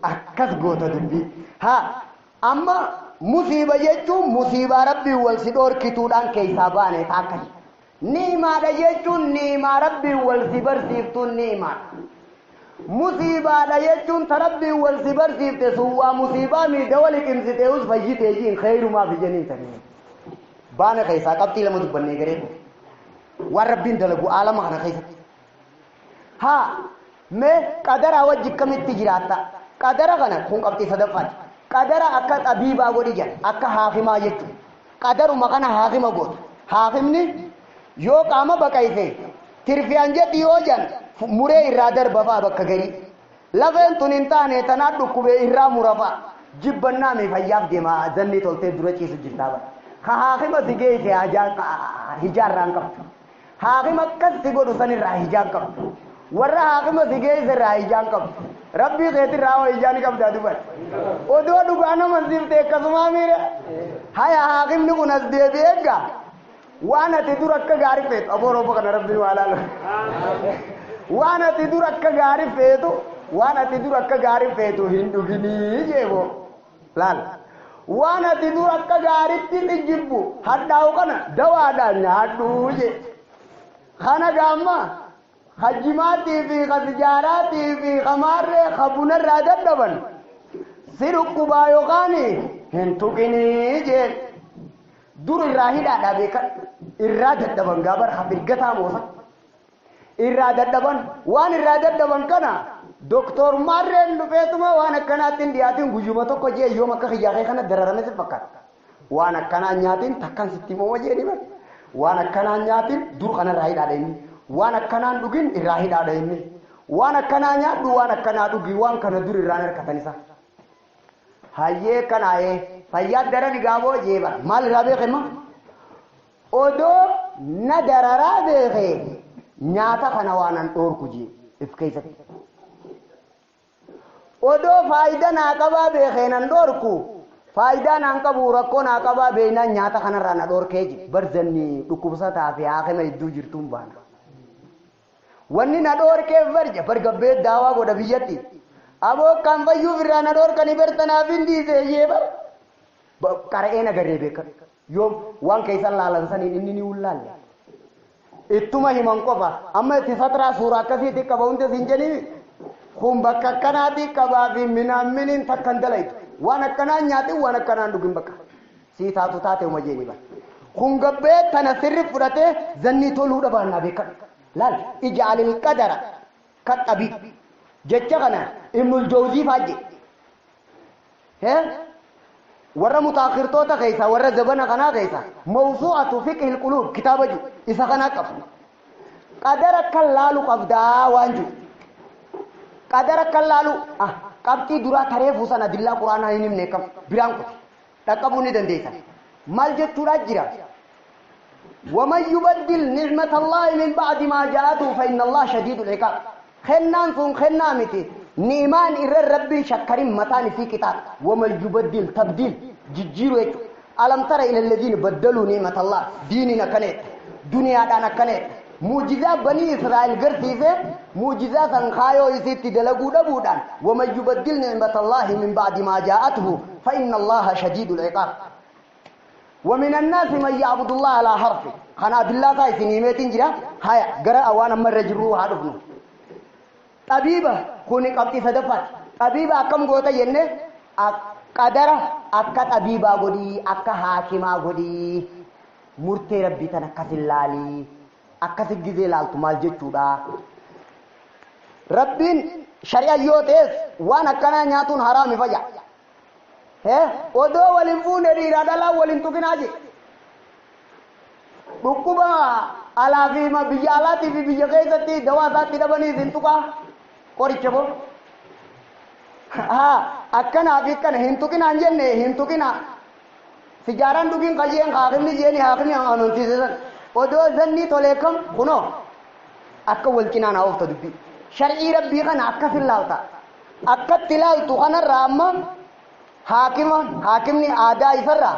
Akkas goota dubbii. Haa amma musiiba jechuun musiibaa rabbiin wal si dhoorkituudhaan keessaa baane akkasi. Ni'imaadha jechuun ni'imaa rabbiin wal si barsiiftuun ni'imaadha. Musiibaadha jechuun ta rabbiin wal si barsiifte sun waa musiibaa miidha wal qimsitee us fayyitee jiin khayrumaaf ijaniin sanii. Baana keessaa qabxii lama dubbannee garee kun. Waan rabbiin dalagu aalama kana keessatti. Haa mee qadaraa wajji akkamitti jiraatta? Qadara kana kun qabxii sadaffaati. Qadara akka xabiibaa godhi jedha akka haakimaa jechuudha. Qadaruma kana haakima goota. Haakimni yoo qaama baqayse tirfiyaan jedhi yoo jedhan muree irraa darba fa'a bakka garii. Lafeen tun hin taane tanaa dhukkubee irraa mura fa'a. Jibbannaami fayyaaf deema zanni toltee dura ciisu jirtaa bara. Ka haakima si geesse hijaarraa hin qabdu. Haakima akkas si godhu sanirraa hijaan qabdu. Warra haakima si geesse irraa hijaan qabdu. Rabbii keetirraa hoo hijaan qabdaa dubar. Odoo dhugaa nama siifte akkasumaa miira. Haya haakimni kun as deebi'ee egaa waan ati dura akka gaarii feetu aboo rooba kana rabbiin waa laalu. Waan ati dura akka gaarii feetu waan ati dura akka gaarii feetu hin dhuginii jeeboo laal. Waan ati dura akka gaariitti ni jibbu hadhaa'u kana dawaadhaan nyaadhuu jee. Kana gaamma hajjimaatii fi kafijaaraatii fi kamaarree kabunarraa dadhaban si dhukkubaa yookaan hin tuqinii jeen. Dur irraa hidhaadhaa beekan irraa dadhaban gaabar hafirgataa moosa. Irraa dadhaban waan irraa dadhaban kana Doktor Maarreen dhufeetuma waan akkanaatti hin dhiyaatin guyyuma tokko jee yoom akka kiyyaa kana dararame si fakkaata. Waan akkanaa nyaatin takkaan sitti himoo jee ni waan akkanaa nyaatin dur kanarraa hidhaadha inni. Waan akkanaan dhugin irraa hidhaadha inni. Waan akkanaa nyaadhu waan akkanaa dhugi waan kana dur irraan harkatan isa. Hayyee kanaa'ee fayyaa darani gaaboo jee bara maal irraa beeke ma? Odoo na dararaa beeke nyaata kana waan an dhoorku jee if keessatti. Odoo faayidaa naa qabaa beekee nan dhoorku faayidaa naan qabu rakkoo naa qabaa beeknaan nyaata kanarraa na dhoorkee jee barzanni dhukkubsataa fi haakima hedduu jirtuun baana. Wanni na dhoorkeef barja bargabbee daawaa godha biyyatti. Aboo kan fayyuuf irraa na dhoorkanii bartanaaf hin dhiisee jee bar. Qara'ee nagarree beekan yoom waan keessan laalan saniin inni ni ullaalle. Ittuma himan qofa amma itti satraa suuraa akkasiitti qaba hundi siin jedhii kun bakka akkanaatti qabaa fi minaamminiin takka hin dalaytu waan akkanaan nyaatin waan akkanaan dhugin bakka sii taatu taate uma jeeni bara. Kun gabbee tana sirri fudhatee zannii toluu dhabaannaa beekan. Laal ijaalil qadara kaxabii jecha kana Ibnul Jawzii faa jedhe. Warra mutaakhirtoota keessa warra zabana kanaa keessa mawsuu'atu fiqhil quluub kitaaba jiru isa kanaa qabu. Qadara kan laalu qabdaa waan jiru. Qadara kan laalu qabxii duraa taree fuusan adillaa quraanaa hin himne kam biraan kuti dhaqqabuu ni dandeessa. Maal jechuudhaa jira? ومن يبدل نعمة الله من بعد ما جاءته فإن الله شديد العقاب. خنان سن خنامتي نيمان إر ربي شكرين متاني في كتاب ومن يبدل تبديل ججيرو ألم تر إلى الذين بدلوا نعمة الله ديننا كنت دنيا دانا كنت معجزة بني إسرائيل قرسيسة معجزة سنخايو يسيت دلقو دبودان ومن يبدل نعمة الله من بعد ما جاءته فإن الله شديد العقاب. ومن الناس من يعبد الله على حرف خنا بالله تايسين يمتين جرا هيا قرأ وانا مرة جروه هدفنو طبيبة خوني قبطي صدفات طبيبة أكم قوتا ينه قدرة أكا طبيبة قدي أكا حاكمة قدي مرتي ربي تنكس اللالي أكا سجزي لالتو مال جتشودا ربين شريعة يوتيس وانا كنا نياتون حرامي فجأ odoo waliin fuune dhiiraa dhalaa waliin tuqinaa je dhukkuba alaa fi biyya alaatii fi biyya keessatti dawaa isaatti dhabanii hin tuqaa qoricha boo akkanaa fi akkana hin tuqinaan jenne hin tuqinaa sijaaraan dhugiin qayyeen haakimni jeeni haakimni amansiise san odoo zanni tolee kam kunoo akka wal cinaa naa oofta dubbii shar'ii rabbii kana akkas hin laalta akkatti laaltu kanarraa amma haakima haakimni aadaa isarraa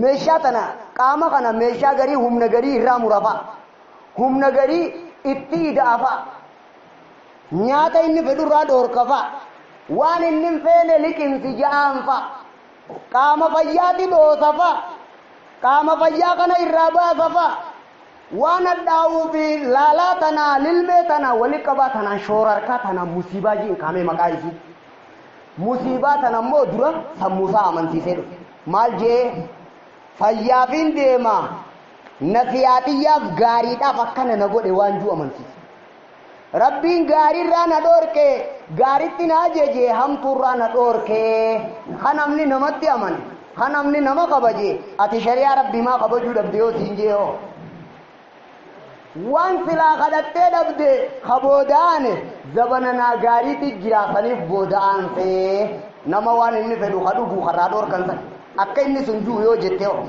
meeshaa tana qaama kana meeshaa garii humna garii irraa murafa humna garii itti ida'afa nyaata inni fedhurraa dhoorkafa waan inni hin feene liqimsi ja'aanfa qaama fayyaati dhoosafa qaama fayyaa kana irraa baasafa waan hadhaa'uu fi laalaa tanaa lilmee tanaa wali qabaa tanaan shoorarkaa tanaa musiibaa jiin kaamee maqaa isii musiibaa tana immoo dura sammuusaa amansiisee dhufe maal jee fayyaafiin deema nasiyaatiyyaaf gaariidhaaf akkana na godhe waan juu amansiise rabbiin gaariirraa na dhoorke gaaritti na ajaje hamtuurraa na dhoorke kanamni namatti amane kanamni nama kabaje ati shari'aa rabbii maa kabajuu dhabde yoo siin jee hoo waan silaa kadhattee dhabde ka booda'ane zabana naa gaariitti jiraataniif booda'aansee nama waan inni fedhu ka dhugu karraa dhoorkan san akka inni sun jiru yoo jette hoo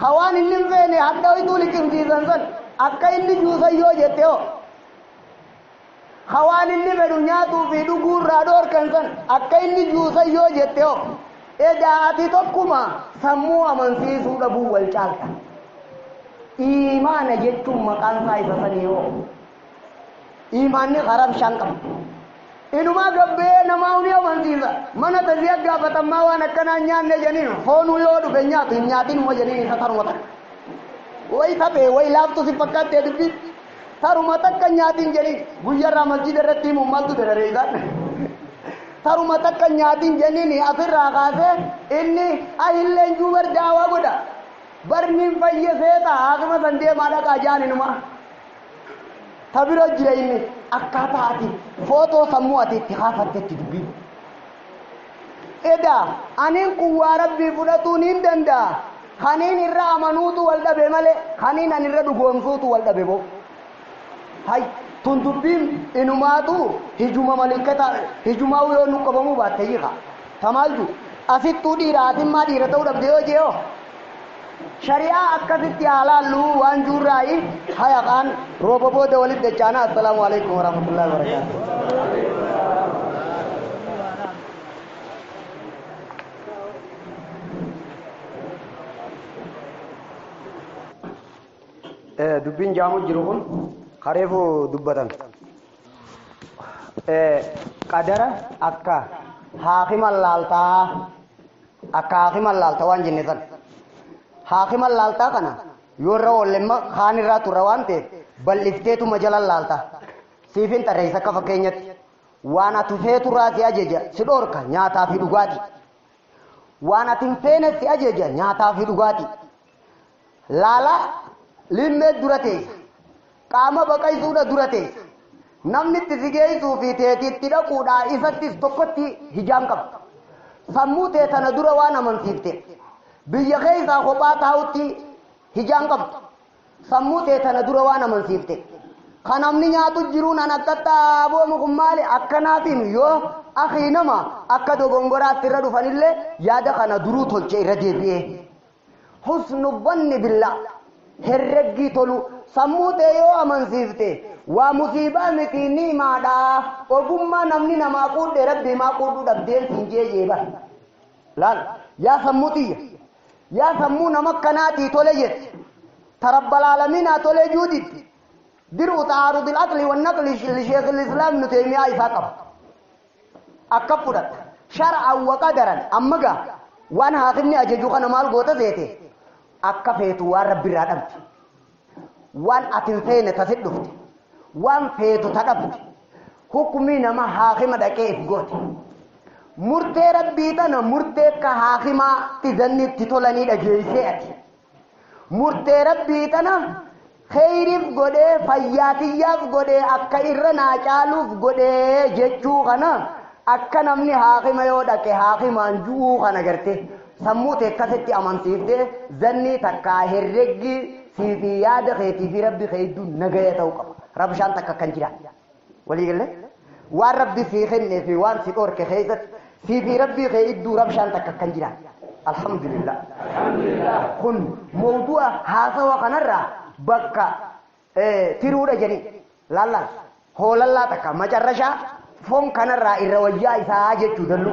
ka waan inni hin feene hadhawituu liqimsiisan san akka inni juusan yoo jette hoo ka waan inni fedhu nyaatuu fi dhuguu irraa dhoorkan san akka inni juusan yoo jette hoo edaa ati tokkuma sammuu amansiisuu dhabuu wal caalta. Iimaana jechuun maqaan isaa isa sanii hoo iimaanni karaa bishaan qaba. Inumaa gabbee namaa ni amansiisa mana tasii gaafatammaa waan akkanaa nyaanne jeniin foonuu yoo dhufe nyaatu hin nyaatinuma jeniin isa taruma takka. Wayi taphee wayi laaftu si fakkaattee dubbi taruma takka nyaatin jeniin guyyarraa masjida irratti himuun maaltu dararee isaan. Taruma takka nyaatin jeniin asirraa kaasee inni ahilleen juubar daawaa godha. Barniin fayyisee ta'a haakima san deemaa dhaqaa jaaninuma. Ta bira jira inni akkaataa ati footoo sammuu ati itti kaafattetti dubbii. Edaa aniin kun waa rabbii fudhatuu niin danda'a. Kaniin irra amanuutu wal dhabe malee kaniin ani irra dhugoomsuutu wal dhabe boo. Hay tun dubbiin inumaatu hijuma malikkata hijumaa yoo nu qabamuu baatte hiika. Tamaal jiru asittuu dhiira atimmaa dhiira ta'uu dhabde yoo jee'oo. Shari'aa akkasitti haa laallu waan juurraayi hayaqaan rooba booda walitti dachaana. Assalaamu alaikum warahmatullahi wabarakaatuh. Dubbiin jaamu jiru kun kareefu dubbatan. Qadara akka haakima laaltaa akka haakima laaltaa waan jenne san. Haakima laaltaa kana yoo irra oollemma kaan irraa turra waan ta'eef bal'ifteetuma jala laaltaa. Siifin tarreessa akka fakkeenyatti waan ati feeturraa si ajaja si dhoorka nyaataa fi dhugaatii. Waan ati hin feene si ajaja nyaataa fi dhugaatii. Laalaa limmee dura teessa. Qaama baqaysuudha dura teessa. Namni itti si geessuu fi teetiitti dhaquudhaa isattis tokkotti hijaan qaba. Sammuu tee tana dura waan amansiifte. Biyya keessaa kophaa taa'utti hijaan qabdu. Sammuu tee tana dura waan amansiifte. Kan namni nyaatu jiruun an akkatti aboomu kun maali akkanaatiin yoo akii nama akka dogongoraatti irra dhufanillee yaada kana duruu tolche irra deebi'ee. Husnu dhanni billaa herreggii tolu sammuu tee yoo amansiifte waa musiibaa miti ni himaadhaa ogummaa namni namaa quudhe rabbi himaa quudhuu dhabdeen siin jeejee bara. Laal yaa sammuu tiyya yaa sammuu nama akkanaatii tole jette tarabbalaalaminaa tole juuditti dir'u ta'aarudil aqli wan naqli li sheekh islaam ibnu teemiyaa isaa qaba. Akka fudhatta shar'an wa qadaran amma gaa waan haakimni ajaju kana maal goota seete akka feetu waan rabbi irraa dhabde waan ati hin feene tasit dhufte waan feetu ta dhabde hukumii nama haakima dhaqee if goote murtee rabbii tana murtee akka haakimaatti zanni itti tolanii dhageessee ati murtee rabbii tana kheyriif godhee fayyaatiyyaaf godhee akka irra naa caaluuf godhee jechuu kana akka namni haakima yoo dhaqe haakimaan ju'uu kana garte sammuu tee akkasitti amansiiftee zanni takkaa herreggi siifi yaada keetii fi rabbi kee hedduu nagaya ta'uu qaba. Rabshaan takka kan jira. Walii galee waan rabbi sii kennee fi waan si dhorke keessatti siifi rabbi kee hedduu rabshaan takka kan jira. Alhamdulillah. Kun mawdu'a haasawa kanarraa bakka tiruudha jedhanii laallaan hoolallaa takka macarrashaa foon kanarraa irra wayyaa isaa jechuu dallu.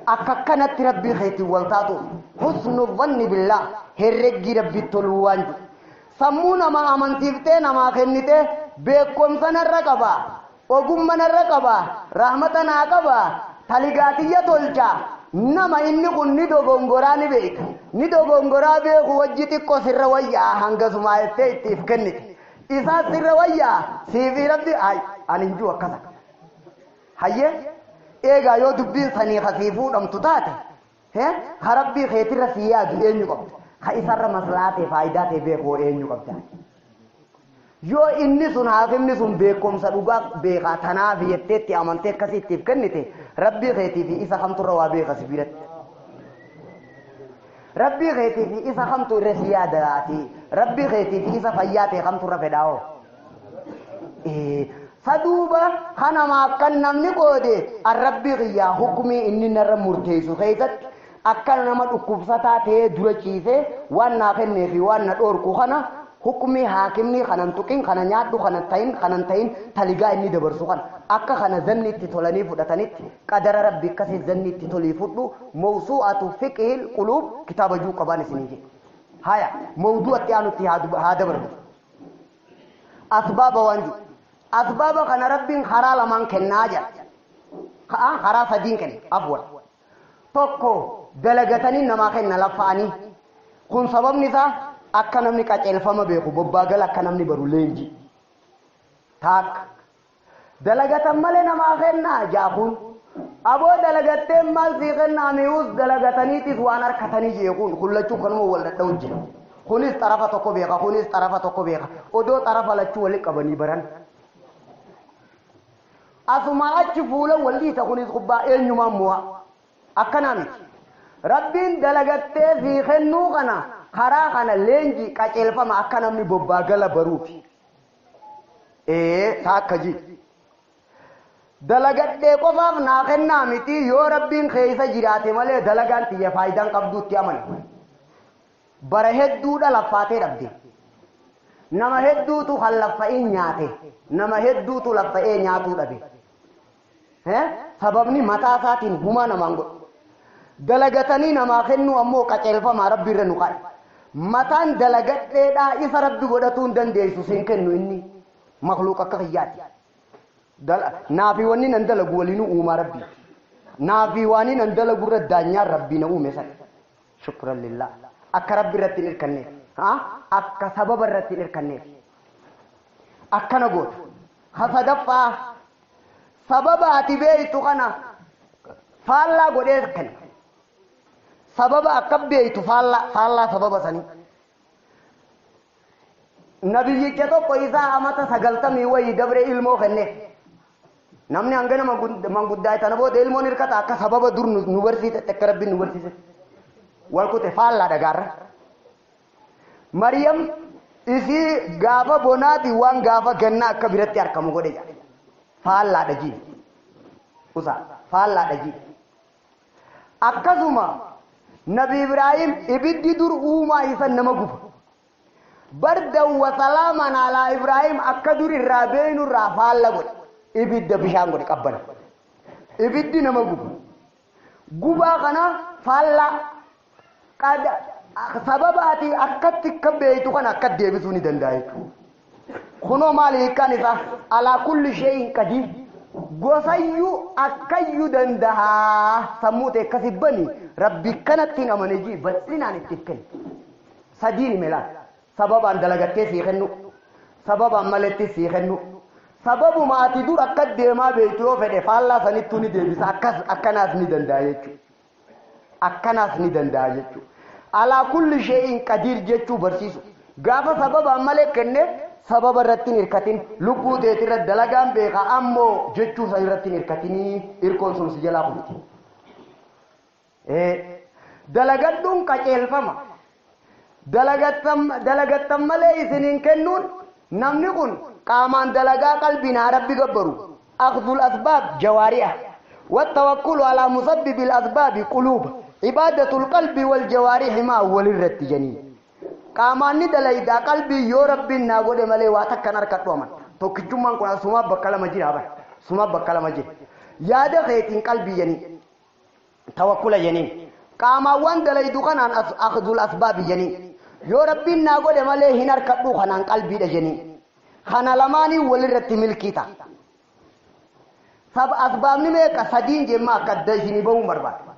Akka kanatti rabbii keetiin wal taatu husnu dhanni billaa herreggii rabbi toluu waan jiru. Sammuu namaa amansiiftee namaa kennitee beekumsa narra qaba ogummaa narra qaba rahmata naa qaba taligaatiyya tolcha nama inni kun ni dogongoraa ni beeka ni dogongoraa beeku wajji xiqqoo sirra wayyaa hangasumaa jettee ittiif kennite isaas sirra wayyaa siifi rabbi ani hin jiru akkasa hayyee eegaa yoo dubbiin sanii kasii fuudhamtu taate ka rabbii keetirra si yaadu eenyu qabda ka isarra maslaa ta'e faayidaa ta'e beeku eenyu qabda yoo inni sun haakimni sun beekumsa dhugaa beekaa tanaaf jetteetti amantee akkasii ittiif kennite rabbii keetii fi isa kamturra waa beeka si biratti. Rabbii keetii fi isa kamtu irra si yaadaati rabbii keetii fi isa fayyaa ta'e kamturra fedhaa'oo. Saduuba kanama akkan namni qoode arrabbii qiyyaa hukumii inni narra murteessu keessatti akka nama dhukkubsataa ta'ee dura ciisee waan naa kennee fi waan na dhoorku kana hukumii haakimni kanan tuqin kana nyaadhu kanan ta'in kanan ta'in taligaa inni dabarsu kana akka kana zanni itti tolanii fudhatanitti qadara rabbi akkasii zanni itti tolii fudhu mawsuu'atu fiqhil quluub kitaaba juu qabaan isinii jedhe. Haya mawduu'atti aanutti haa dabarru. Asbaaba waan jiru. Asbaaba kana rabbiin karaa lamaan kennaa jira. Karaa sadiin kenna afwan. Tokko dalagatanii namaa kenna laffa'anii. Kun sababni isaa akka namni qaceelfama beeku bobbaagala akka namni baru leenji. Taakka. Dalagatan malee namaa kennaa jaakuun. Aboo dalagatteen maal sii kennaa mi'uus dalagataniitis waan harkatanii jeekuun kullachuu kanuma wal dhadha'u jira. Kunis xarafa tokko beeka, kunis xarafa tokko beeka. Odoo xarafa lachuu walitti qabanii baran. Asuma achi fuula wal dhiita kunis kubbaa eenyumaan mo'a. Akkanaa miti. Rabbiin dalagattee fi kennuu kana karaa kana leenjii qaceelfama akka namni bobbaa gala baruufi. Ee taakka ji. Dalagadhee qofaaf naa kennaa miti yoo Rabbiin keessa jiraate malee dalagaan tiyya faayidaan qabduutti amane. Bara hedduudha laffaatee dhabde. Nama hedduutu kan laffa'in nyaate. Nama hedduutu laffa'ee nyaatuu dhabe. Sababni mataa isaatiin humaa namaan godhu. Dalagatanii namaa kennuu ammoo qaceelfamaa Rabbi irra nu qabe. Mataan dalagadheedhaa isa Rabbi godhatuu hin dandeessu siin kennu inni makluuq akka kiyyaati. Naafi wanni nan dalagu waliinuu uumaa Rabbi. Naafi waan nan dalagu irra daanyaan Rabbi na uume sana. Shukran lillah. Akka Rabbi irratti hin hirkanneef. Akka sababa irratti hin hirkanneef. Akkana goota. Sadaffaa sababa ati beeytu kana faallaa godhee kenna. Sababa akka beeytu faallaa sababa sanii. Nabiyyicha tokko isaa amata 90 wayii dabre ilmoo kenneef. Namni hangana manguddaa tana booda ilmoon hirkata akka sababa dur nu barsiise akka Rabbiin nu barsiise. Wal kute faallaa dhagaarra. Maryam isii gaafa bonaati waan gaafa gannaa akka biratti argamu godhe jedha. Faallaa dhajii. Usa faallaa dhajii. Akkasuma Nabi Ibrahim ibiddi dur uumaa isa nama guba. Bardan wa salaaman alaa Ibrahim akka dur irraa beeynu irraa faalla godhe. Ibidda bishaan godhe qabbana. Ibiddi nama guba. Gubaa kana faallaa qada sababa ati akkatti akka beeytu kana akka deebisuu ni danda'a jechuudha. Kunoo maali hiikkaan isaa? Alaa kulli shay'in qadiir. Gosayyuu akkayyuu danda'a. Sammuu ta'e akkasi bani Rabbi kanatti hin amane jii bal'inaan itti kennu. Sadiin hime laal. Sababaan dalagattee sii kennu. Sababaan maletti sii kennu. Sababuma ati dur akka deemaa beektu yoo fedhe faallaa sanittuu ni deebisa. Akkas akkanaas ni danda'a jechuudha. Akkanaas ni danda'a jechuudha. Alaa kulli shay'in qadiir jechuu barsiisu. Gaafa sababaan malee kenne sababa irratti hin hirkatin lubbuu teetirra dalagaan beeka ammoo jechuu san irratti hin hirkatinii hirkoon sun si jalaa kufti. Dalagadhuun qaceelfama. Dalagattan malee isiniin kennuun namni kun qaamaan dalagaa qalbiin haa Rabbi gabbaru. Akhdul asbaab jawaari'a. Wattawakkulu alaa musabbibil asbaabi quluuba. Ibaadatul qalbi wal jawaarihi maa walirratti janii. Qaamaan ni dalaydaa qalbii yoo Rabbiin naa godhe malee waa takkan harkadhu amanta. Tokkichummaan kun sumaaf bakka lama jira bara. Sumaaf bakka lama jira. Yaada keetiin qalbii janii. Tawakkula janii. Qaamaan waan dalaydu kanaan akhdul asbaabi janii. Yoo Rabbiin naa godhe malee hin harkadhu kanaan qalbiidha janii. Kana lamaanii walirratti milkii ta'a. Asbaabni meeqa sadiin jemma akka adda isinii bahuu barbaada.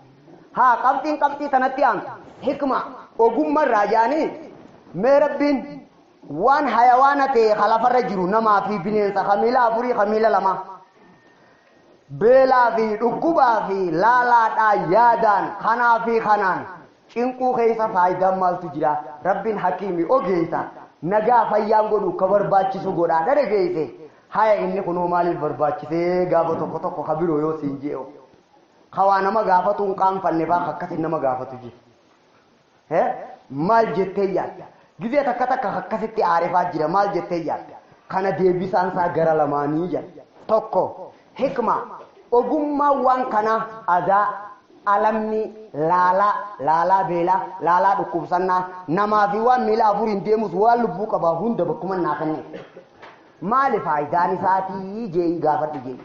Haa qabxiin qabxii tanatti aantu. Hikma ogummaa irraa jaanii mee Rabbiin waan hayawaana ta'e lafarra jiru namaa fi bineensa kamiila afurii kamiila lama. Beelaa fi dhukkubaa fi laalaadhaa yaadaan kanaa fi kanaan cinquu keessa faayidaan maaltu jira? Rabbiin hakiimi ogeessa nagaa fayyaan godhu ka barbaachisu godhaa dhadhageesse. Haya inni kunoo maaliif barbaachisee gaafa tokko tokko ka biroo yoo siin je'o. Kawaa nama gaafatu hin qaanfanne faa akkasin nama gaafatu jira. Maal jettee yaadda? Gizee takka takka akkasitti aarefaa jira maal jettee yaadda? Kana deebisaan isaa gara lamaanii jedha. Tokko hikma ogummaa waan kanaa adaa alamni laalaa laalaa beelaa laalaa dhukkubsannaa namaa fi waan miila afuriin deemus waan lubbuu qabaa hunda bakkuma naa kenne. Maali faayidaan isaatii jeeyi gaafadhu jeeyi.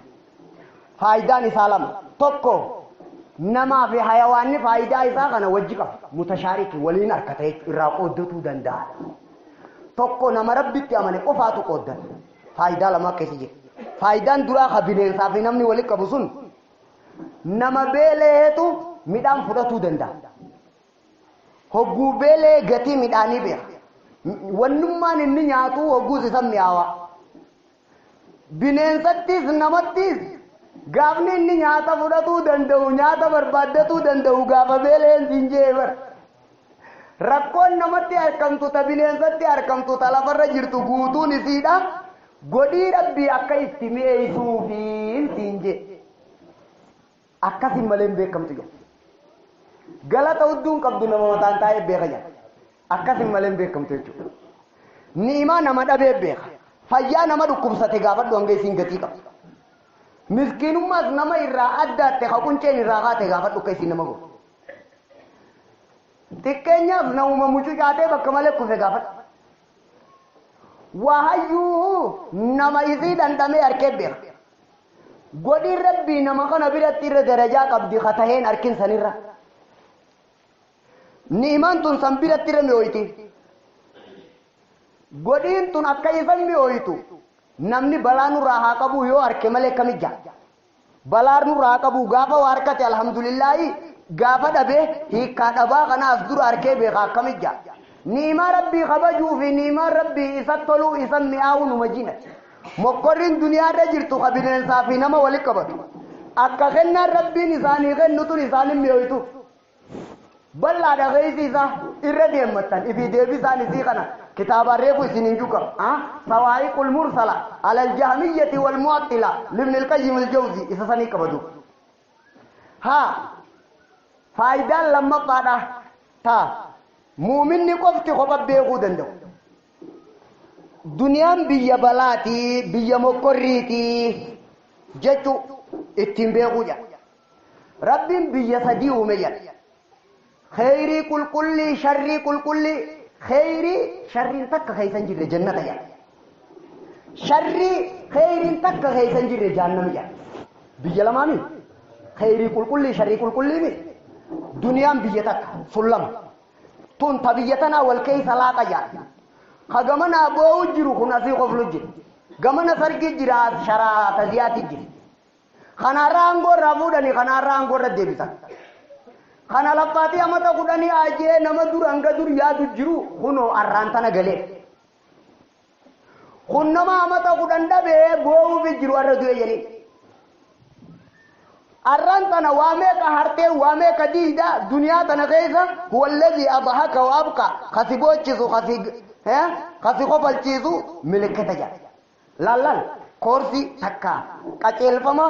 Faayidaan isaa lama. Tokko namaa fi hayawaanni faayidaa isaa kana wajji qaba. Mutashaariki waliin harkata jechuudha. Irraa qooddatuu danda'a. Tokko nama Rabbitti amane qofaatu qooddata. Faayidaa lama keessa jira. Faayidaan duraa ka bineensaa fi namni walitti qabu sun nama beeleetu midhaan fudhatuu danda'a. Hogguu beelee gatii midhaanii beeka. Wannummaan inni nyaatu hogguus isa mi'aawa. Bineensattis namattis gaafni inni nyaata fudhatuu danda'u nyaata barbaaddatuu danda'u gaafa beeleen siin jee bara. Rakkoon namatti argamtu, ta bineensatti argamtu, ta lafarra jirtu guutuun isiidha. Godhii Rabbii akka itti mi'eessuufi siin jedhe. Akkasin malee hin beekamtu jedha. Galata hudduun qabdu nama mataan taa'ee beeka jedha. Akkasin malee hin beekamtu jechuudha. Ni'imaa nama dhabee beeka. Fayyaa nama dhukkubsate gaafadhu hanga isiin gatii qabdu. Miskiinummaas nama irraa addaatte ka qunceen irraa kaate gaafadhu akka isiin nama godhu. Xiqqeenyaaf namuma mucucaatee bakka malee kufe gaafadhu. Waa hayyuu nama isii dhandhamee harkee beeka. Godhiin Rabbii nama kana biratti irra darajaa qabdi ka taheen harkin sanirra. Ni'imaan tun san biratti irra mi'ooyti. Godhiin tun akka isan mi'ooytu namni balaa nurraa haa qabuu yoo harke malee kamijja. Balaa nurraa haa qabuu gaafa waa harkate alhamdulillaahi, gaafa dhabee hiikkaa dhabaa kana as dura harkee beeka akkamijja. Ni'imaa Rabbii kabajuu fi ni'imaan Rabbii isa toluu isa mi'aawuu numa jina. Mokkorriin duniyaarra jirtu ka bineensaa fi nama walitti qabatu. Akka kennaan Rabbiin isaanii kennu tun isaanin mi'ooytuuf. Bal'aadha keessi isaa irra deemmattan ifii deebisaan isii kana kitaabaan reefu isin hin juqam. Sawaa'iqul mursala alal jahmiyyati wal mu'attila libni al-Qayyim al-Jawzi isa sanii qabatu. Haa, faayidaan lammaffaadha ta muuminni qofti kopha beekuu danda'u. Duniyaan biyya balaati, biyya mokkorriiti jechuu ittiin beekuu jedha. Rabbiin biyya sadii uume jedha. Kheyrii qulqullii, sharrii qulqullii, kheyrii sharriin takka keessa hin jirre jannata jedha. Sharrii kheyriin takka keessa hin jirre jahannami jedha. Biyya lamaami. Kheyrii qulqullii, sharrii qulqullii. Duniyaan biyya takka sun lama. Tun ta biyya tanaa wal keessa laaqa jedha. Ka gamanaa boo'u jiru kun asii koflu jira. Gamana sargii jira, sharaa taziyaati jira. Kanaarraa aangoo irraa fuudhanii kanaarraa aangoo irra deebisan. Kana laffaatii amata 10 ajee nama dur hanga dur yaadu jiru kunoo arraan tana galee. Kun nama amata 10 dhabee boo'uufi jiru arra du'e jedhee. Arraan tana waa meeqa hartee, waa meeqa diida duniyaa tana keessa. Huwa alladhi adhaka wa abqa, kasi boochisu, kasi kofalchiisu milikkita jedha. Laal, koorsii takka qaceelfama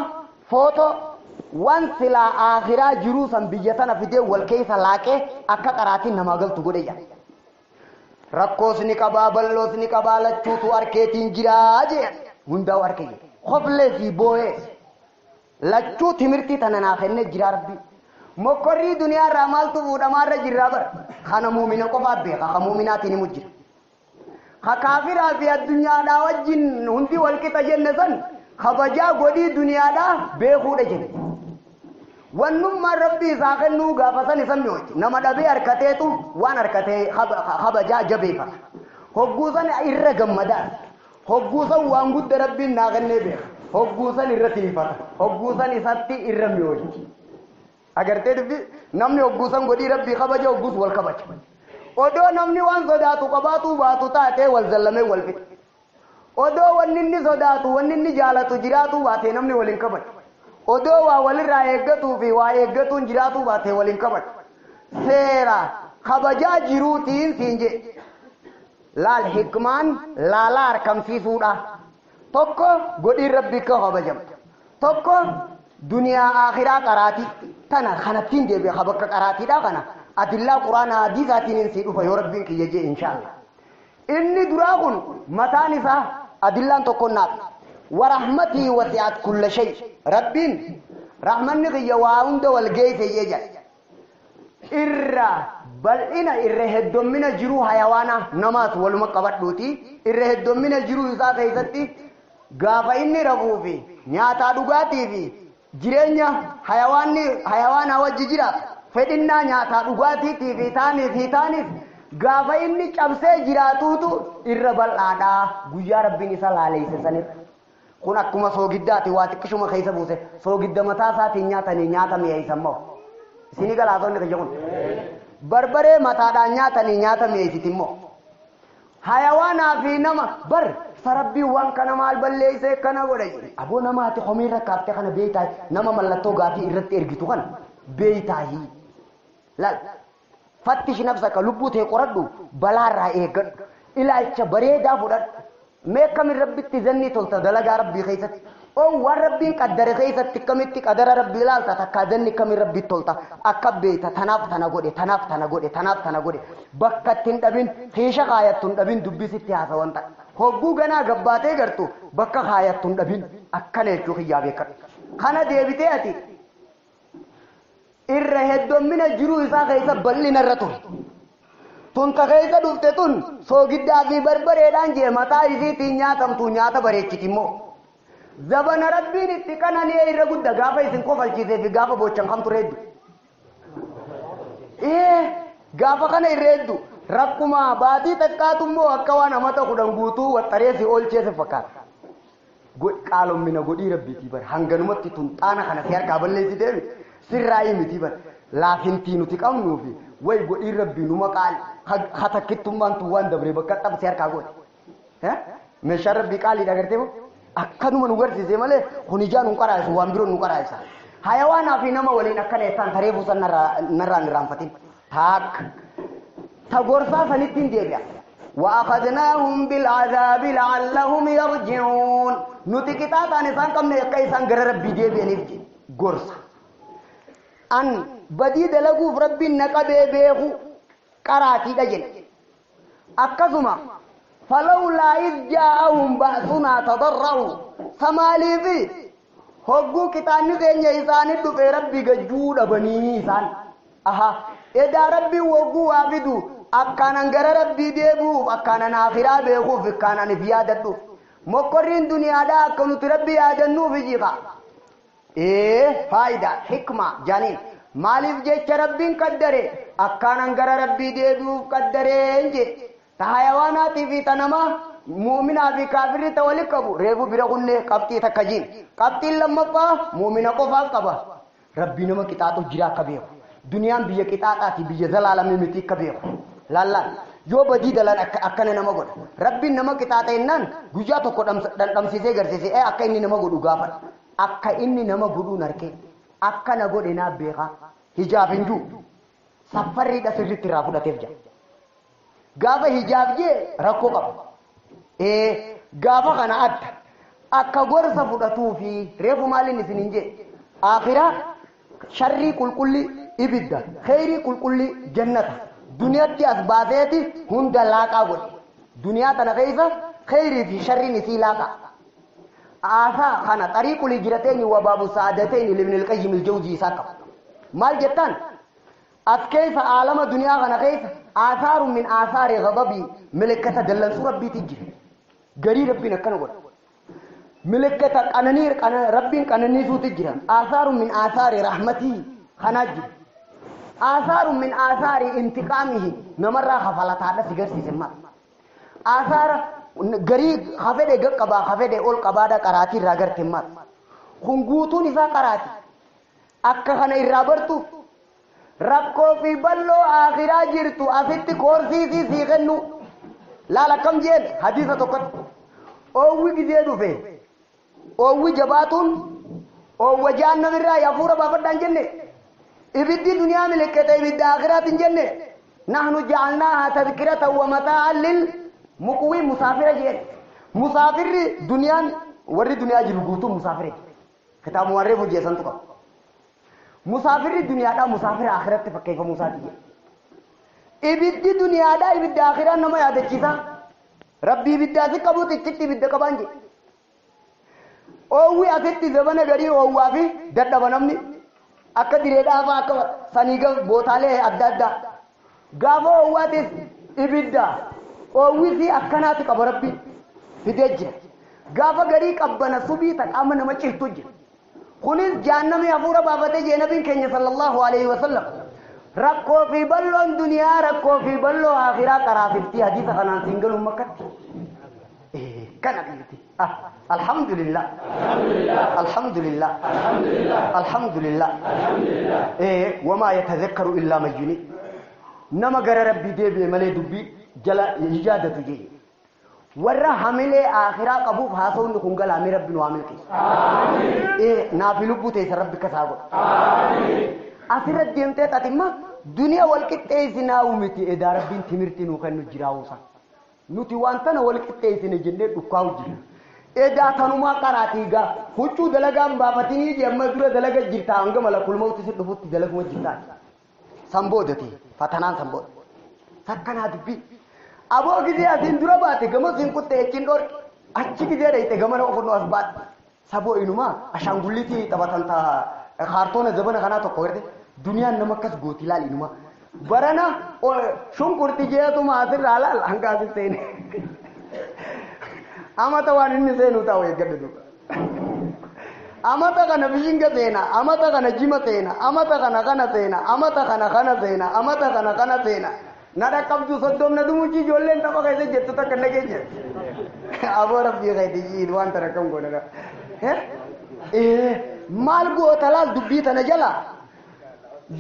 footoo waan silaa akhiraa jiruu san biyya tana fidee wal keessa laaqee akka qaraatiin namaa galtu godhe jedha. Rakkoos ni qabaa, bal'oos ni qabaa, lachuutu harkeetiin jiraa jee, hundaa'u harke jee. Koflee fi boo'ee lachuu timirtii tana naa kennee jira Rabbi. Mokkorrii duniyaa irraa maaltu fuudhamaarra jirraa bara. Kana muumina qofaa beeka, ka muuminaatiin himu jira. Ka kaafiraa fi addunyaadhaa wajjin hundi wal qixa jenne san kabajaa godhii duniyaadhaa beekuudha jenne. Wannummaan Rabbii isaa kennuu gaafa san isa mi'ooti. Nama dhabee harkateetu waan harkatee kabajaa jabeeffata. Hogguu san irra gammadaa. Hogguu san waan gudda Rabbiin naa kennee beeka. Hogguu san irra tiifata. Hogguu san isatti irra mi'ooti. Agartee dubbi, namni hogguu san godhii Rabbii kabaja, hogguus wal kabaja. Odoo namni waan sodaatu qabaatuu baatu taatee wal zallamee wal fixa. Odoo wanni inni sodaatu, wanni inni jaalatu jiraatuu baatee namni wal hin kabaju. Odoo waa walirraa eeggatuu fi waa eeggatuun jiraatuu baatee wal hin kabaju. Seera kabajaa jiruutiin siin jedhe. Laal, hikmaan laalaa harkamsiisuudha. Tokko godhiin Rabbii akka kabajamtu. Tokko duniyaa akhiraa qaraatii tana kanattiin deebi'a ka bakka qaraatiidha kana adillaa Quraanaa hadiisaatiin hin sii dhufa yoo Rabbiin kiyya jee inshaallah. Inni duraa kun mataan isaa adillaan tokko naaf. Warahmatii wasi'at kulla shay. Rabbiin rahmanni kiyya waa hunda wal geesse jee jedha. Irra bal'ina, irra heddommina jiruu hayawaanaa namaas waluma qabadhuuti. Irra heddommina jiruu isaa keessatti gaafa inni rafuu fi nyaataa dhugaatii fi jireenya hayawaanni hayawaanaa wajji jiraatu, fedhinnaa nyaataa dhugaatiitii fi taanii fi taaniif gaafa inni cabsee jiraatuutu irra bal'aadha guyyaa Rabbiin isa laaleesse sanirra. Kun akkuma soogiddaati, waa xiqqishuma keessa buuse soogidda mataa isaatiin nyaatanii nyaata mi'eessan moo? Isinii galaatonni kiyya, kun barbaree mataadhaan nyaatanii nyaata mi'eessiti immoo hayawaanaa fi nama bar sarabbiin waan kana maal balleessee kana godhe jedhe. Aboo namaati komii irra kaaftee kana beektaa, nama mallattoo gaafii irratti ergitu kana beektaahi laal. Fattish nafsaka, lubbuu tee qoradhu, balaarraa eeggadhu, ilaalcha bareedaa fudhadhu. Mee akkamin Rabbitti zannii tolta dalagaa Rabbii keessatti? Oo waan Rabbiin qaddare keessatti akkamitti qadara Rabbii ilaalta? Takkaa zanni akkamin Rabbitti tolta? Akka beeyta, tanaaf tana godhe, tanaaf tana godhe, tanaaf tana godhe. Bakka itti hin dhabin, kiisha kaayattu hin dhabin, dubbisitti haasawan ta'a. Hogguu ganaa gabbaatee gartu bakka kaayattu hin dhabin, akkana jechuu kiyyaa beekadhu. Kana deebitee ati irra heddummina jiruu isaa keessa bal'ina irra ture. Tun ta keessa dhufte tun soogiddaa fi barbareedhaan jee mataa isiitiin nyaatamtu, nyaata bareechiti immoo. Zabana Rabbiin itti qanani'ee irra gudda gaafa isin kofalchiisee fi gaafa boochan kam ture hedduu. Ee, gaafa kana irra hedduu rakkuma baatii xiqqaatu immoo akka waan amata 10 guutuu waxxaree si oolchee si fakkaata. Qaalommina godhii Rabbiitii bara hanganumatti tun xaana kana si harkaa balleessitee miti, sirraa'ii miti bara laafintii nuti qabnuu fi way godhii Rabbii numa qaali hatakkittummaan tun waan dabree bakka xab si harkaa goote. Meeshaan Rabbii qaaliidha gartee moo? Akkanuma nu garsiise malee kun ijaan nu qaraa'isu, waan biroo nu qaraa'isa. Hayawaanaa fi nama waliin akkana jettaan taree buusan narraan irraanfatin. Taak. Ta gorsaa sanitti hin deebi'a. وأخذناهم بالعذاب لعلهم يرجعون. Nuti qixaaxaan isaan qabne akka isaan gara Rabbii deebi'aniif gorsa. An badii dalaguuf Rabbiin na qabee beeku qaraatiidha jedhe. Akkasuma فلولا إذ جاءهم بأسنا تضرعوا, samaaliifi hogguu qixaanni keenya isaanii dhufe Rabbi gajjuu dhabanii isaan. Aha, edaa Rabbiin hogguu waa fidu akkaanan gara Rabbii deebi'uuf, akkaanan akhiraa beekuuf, akkaanan if yaadadhuuf. Mokkorriin duniyaadhaa akka nuti Rabbi yaadannuuf jiqa. Ee, faayidaa hikma jaaniin. Maaliif jecha Rabbiin qaddare akkaanan gara Rabbii deebi'uuf qaddareen je. Ta hayawaanaatii fi ta namaa, muuminaa fi kaafirri ta wali qabu reefu bira kunnee qabxii takka jiin. Qabxiin lammaffaa muumina qofaaf qaba. Rabbii nama qixaaxu jira akka beeku. Duniyaan biyya qixaaxaati, biyya zalaalamii miti akka beeku. Laallaan yoo badii dalan akkana nama godha. Rabbiin nama qixaaxa jennaan guyyaa tokko dhandhamsiisee garsiisee akka inni nama godhu gaafadha. Akka inni nama godhuun harkee akka na godhe naaf beekaa. Hijaab hin jiru. Saffarriidha sirriitti irraa fudhateef jira. Gaafa hijaab jee rakkoo qaba. Ee, gaafa kana adda akka gorsa fudhatuu fi reefu maaliin isin hin jee, akhiraa sharrii qulqulli ibidda, kheyrii qulqulli jannata, duniyatti as baaseeti hunda laaqaa godhe. Duniyaa tana keessa kheyrii fi sharriin isii laaqaa. Aasaa kana طريق الهجرتين وباب السعادتين لابن القيم الجوزي isaa qaba. Maal jettaan? As keessa aalama duniyaa kana keessa آثار من آثار غضبه, milikkata dallansuu Rabbiitti jira. Garii Rabbiin akkana godha. Milikkata qananii Rabbiin qananiisuutti jira. آثار من آثار رحمته kanaa jira. آثار من آثار انتقامه namarraa kafalataadha si garsiise maal. Aasaara garii hafedhe gaqqabaa, hafedhe ol qabaadha, qaraatii irraa garte maal. Kun guutuun isaa qaraati. Akka kana irraa bartuuf rakkoo fi balloo akhiraa jirtu asitti koorsiisii sii kennu. Laal akkam jeen hadiisa tokkotti. Oowwi gizee dhufe, oowwi jabaatuun oowwa jaannamirraa hafuura baafadhaan jenne. Ibiddi duniyaa milikkata ibidda akhiraatiin jenne. نحن جعلناها تذكرة ومتاعا للمقوين. Musaafira jeen. Musaafirri duniyaan, warri duniyaa jiru guutuun musaafira. Kitaabuma warree hojjeessantu qaba. Musaafirri duniyaadhaa musaafira akhiratti fakkeeffamuu isaati jedhe. Ibiddi duniyaadhaa ibidda akhiraa nama yaadachiisa. Rabbi ibidda asi qabuuti ichitti ibidda qabaan jedhe. Oowwi asitti zabana garii oowwaa fi dadhaba namni akka direedhaa fa'aa, akka sanii bootaalee adda addaa. Gaafa oowwaatis ibidda oowwisi akkanaati qaba Rabbi fidee jira. Gaafa garii qabbana subii ta qaama nama cirtu jira. Kunis jaannami hafuura baafatee jee nabiin keenya صلى الله عليه وسلم. Rakkoo fi balloon duniyaa rakkoo fi balloo akhiraa qaraasiftii hadiisa kanaan siin galuun makkatti. Kana dhiirti. Alhamdulillah. Alhamdulillah. Alhamdulillah. وما يتذكر إلا من ينيب. Nama gara Rabbii deebi'e malee dubbii jala yaadatu jee. Warra hamilee akhiraa qabuuf haasawni kun galaamee Rabbi nu haa milkeessu. Naafi lubbuu teessa Rabbi kasaa godha. Asirra deemtee tatimma Duniyaa wal qixxeessinaa'u miti edaa rabbiin timirtii nuu kennu jiraa'uusa. Nuti waan tana wal qixxeessine jennee dhukkaa'u jira. Edaa tanumaa qaraatii gaa huccuu dalagaan baafatinii je amma dura dalaga jirta hanga malakul mawti si dhufutti dalaguma jirtaa. San boodati fatanaan san booda. Sakkanaa dubbii. Aboo gizee asiin dura baate gama siin kutte achiin dhorke achi gizee dhayite gamana ofannoo as baate. Saboo inumaa ashaangulliitii taphatan taa kaartoona zabana kanaa tokko garte duniyaan nama akkas gooti laal inumaa. Barana shunkurti jeetuma asirraa laal hanga asin seene. Amata waan inni seenu taa'u eeggadhu duuba. Amata kana bishinga seena, amata kana jima seena, amata kana kana seena, amata kana kana seena, amata kana kana seena. Na dhaqqabdu soddomna dumuchi ijoolleen tapha keessa jettu takka nageenya. Aboo rabbii keetii waan tana kam goona. Maal goota laal dubbii tana jala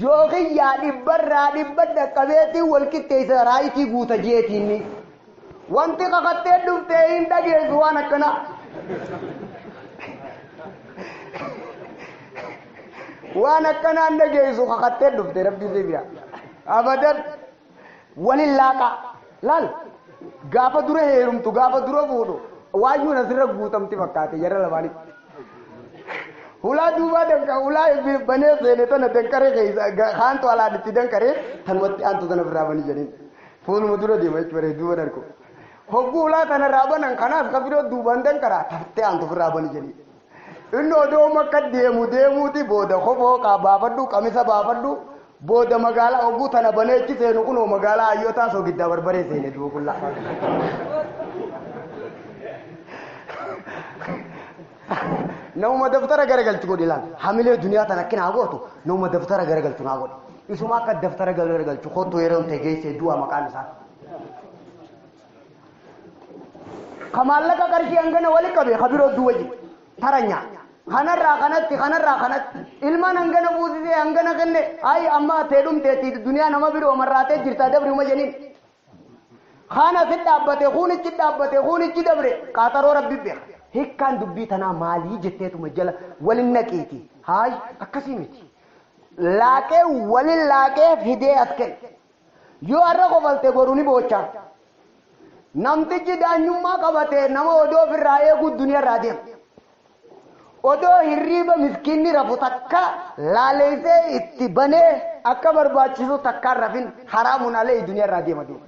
yookiin yaa dhibbarraa dhibba dhaqqabeetii wal qixxeessa raayitii guuta jeetiinni. Wanti kakattee dhuftee hin dhageessu waan akkanaa. Waan akkanaa hin dhageessu kakattee dhufte rabbi si bira. Abadan walin laaqa laal gaafa dura heerumtu gaafa dura fuudhu waayyuun asirra guutamti fakkaate jarra lamaanitti. Hulaa duubaa danka hulaa banee seene tana dankaree keessa haantu alaan itti dankaree tanumatti aantu tana birraa banii jedheen. Fuuluma dura deema jechuudha duuba darko. Hogguu hulaa tana irraa banan kanaaf ka biroo duubaan dankaraa taftee aantu ofirraa banii jedheen. Inni odoo makka deemu deemuuti booda kofoo baafadhu qamisa baafadhu booda magaalaa hogguu tana banee achi seenu kunoo magaalaa hayyootaa soogiddaa barbaree seene duuba kullaa. Nama daftara garagalchu godhi laal hamilee duniyaa tana akki naa gootu nama daftara garagalchu naa godhi. Isuma akka daftara garagalchu kottu yeroo ta'e geessee du'a maqaan isaa. Ka maallaqa qarshii hangana wali qabe ka biroo duwwa jiru taranyaa. Kanarraa kanatti kanarraa kanatti ilmaan hangana buusisee hangana kenne ayi amma tee dhumteetti duniyaa nama biroo marraatee jirta dabri uma jeniin. Kana si dhaabbate kunichi dhaabbate kunichi dabre qaaxaroo rabbi beeka. Hikkaan dubbii tanaa maalii jetteetuma jala walin naqiiti. Haay akkasii miti. Laaqee walin laaqee fidee as kenne. Yoo har'a qofalte boru ni boocha. Namtichi daanyummaa qabate nama odoo ofirraa eeguu duniyaarraa deema. Odoo hirriiba miskiinni rafu takka laaleessee itti banee akka barbaachisu takkaan rafin haraamuun alee duniyaarraa deema duuba.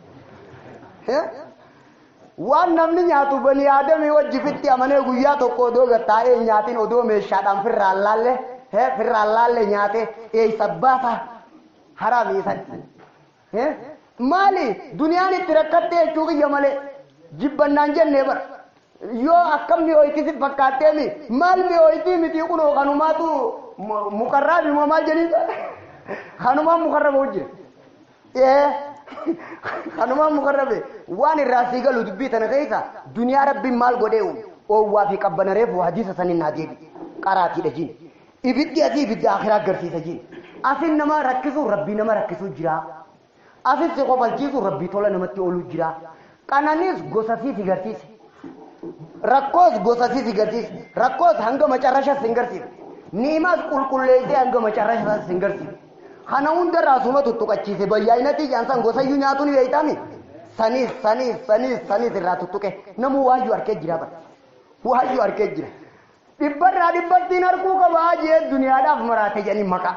Waan namni nyaatu bani aadamii wajji fitti amanee guyyaa tokko odoo gattaa'ee nyaatin odoo meeshaadhaan firraan laalle firraan laalle nyaate eessa baasa haraami isatti. Maali duniyaan itti rakkattee jechuu kiyya malee jibbannaan jennee bara. Yoo akkam mi'ooyti si fakkaatteemi maal mi'ooyti miti kunoo kanumaatu mukarraa fi maal jedhii kanumaan mukarra ba'u jira. Kanumaan mukarra ba'e waan irraa sii galu dubbii tana keessa duniyaa rabbiin maal godhee uume oowwaa fi qabbana reefu hadiisa saniin naa deebi qaraatiidha jiin. Ibiddi asii ibidda akhiraa agarsiisa jiin. Asin nama rakkisuu rabbii nama rakkisuu jira. Asis si kofalchiisuu rabbii tola namatti ooluu jira. Qananiis gosa sii si garsiise. Rakkoos gosa sii si garsiise. Rakkoos hanga macarrasha si garsiise. Ni'imaas qulqulleessee hanga macarrasha si garsiise. Kana hundarraa suma tuttuqachiise bayyaayinatii jaansan gosayyuu nyaatu ni beeytaami. Saniis saniis saniis saniis irraa tuttuqe namuu waayyuu harkee jira bara. Waayyuu harkee jira. Dhibbarraa dhibbattiin arguu qabaa jee duniyaadhaaf maraate jedhanii maqaa.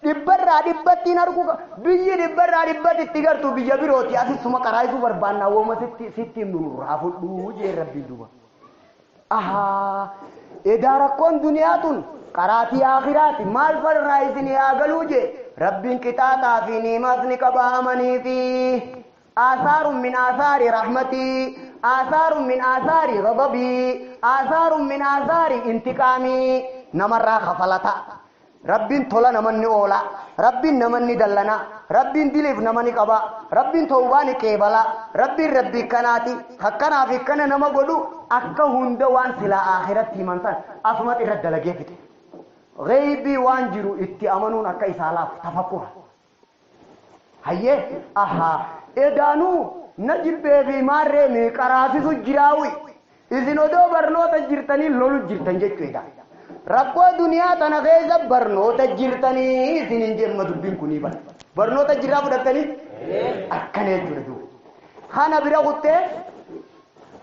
Dhibbarraa dhibbattiin arguu qaba. Biyyi dhibbarraa dhibbatti itti gartu biyya birooti asis suma qaraayisuu barbaannaa wooma sitti sitti nurraa fudhuu jee rabbiin duuba. Ahaa edaa rakkoon duniyaa tun qaraatii akhiraati maal farraa isin haa galuu jee rabbiin qixaaxaa fi niimaas ni qaba amanii fi aasaarun min aasaari rahmatii aasaarun min aasaari ghadabii aasaarun min aasaari intiqaamii namarraa kafalata. Rabbiin tola namanni oola rabbiin namanni dallana rabbiin diliif namani qaba rabbiin tawbaa ni qeebala rabbiin rabbii kanaati akkanaa fi kana nama godhu akka hunda waan silaa akhiratti himan san asumatti irra dalagee fixe. Gheeybii waan jiru itti amanuun akka isaa laafu tafakkura. Hayyee ahaa edaanuu na jibbee fi maarree mi qaraasisu jiraawi isin odoo barnoota jirtanii lolu jirtan jechuudha. Rakkoo duniyaa tana keessa barnoota jirtanii isin hin jemma dubbiin kunii bara. Barnoota jirraa fudhattanii akkana jechuudha duuba. Kana bira kuttee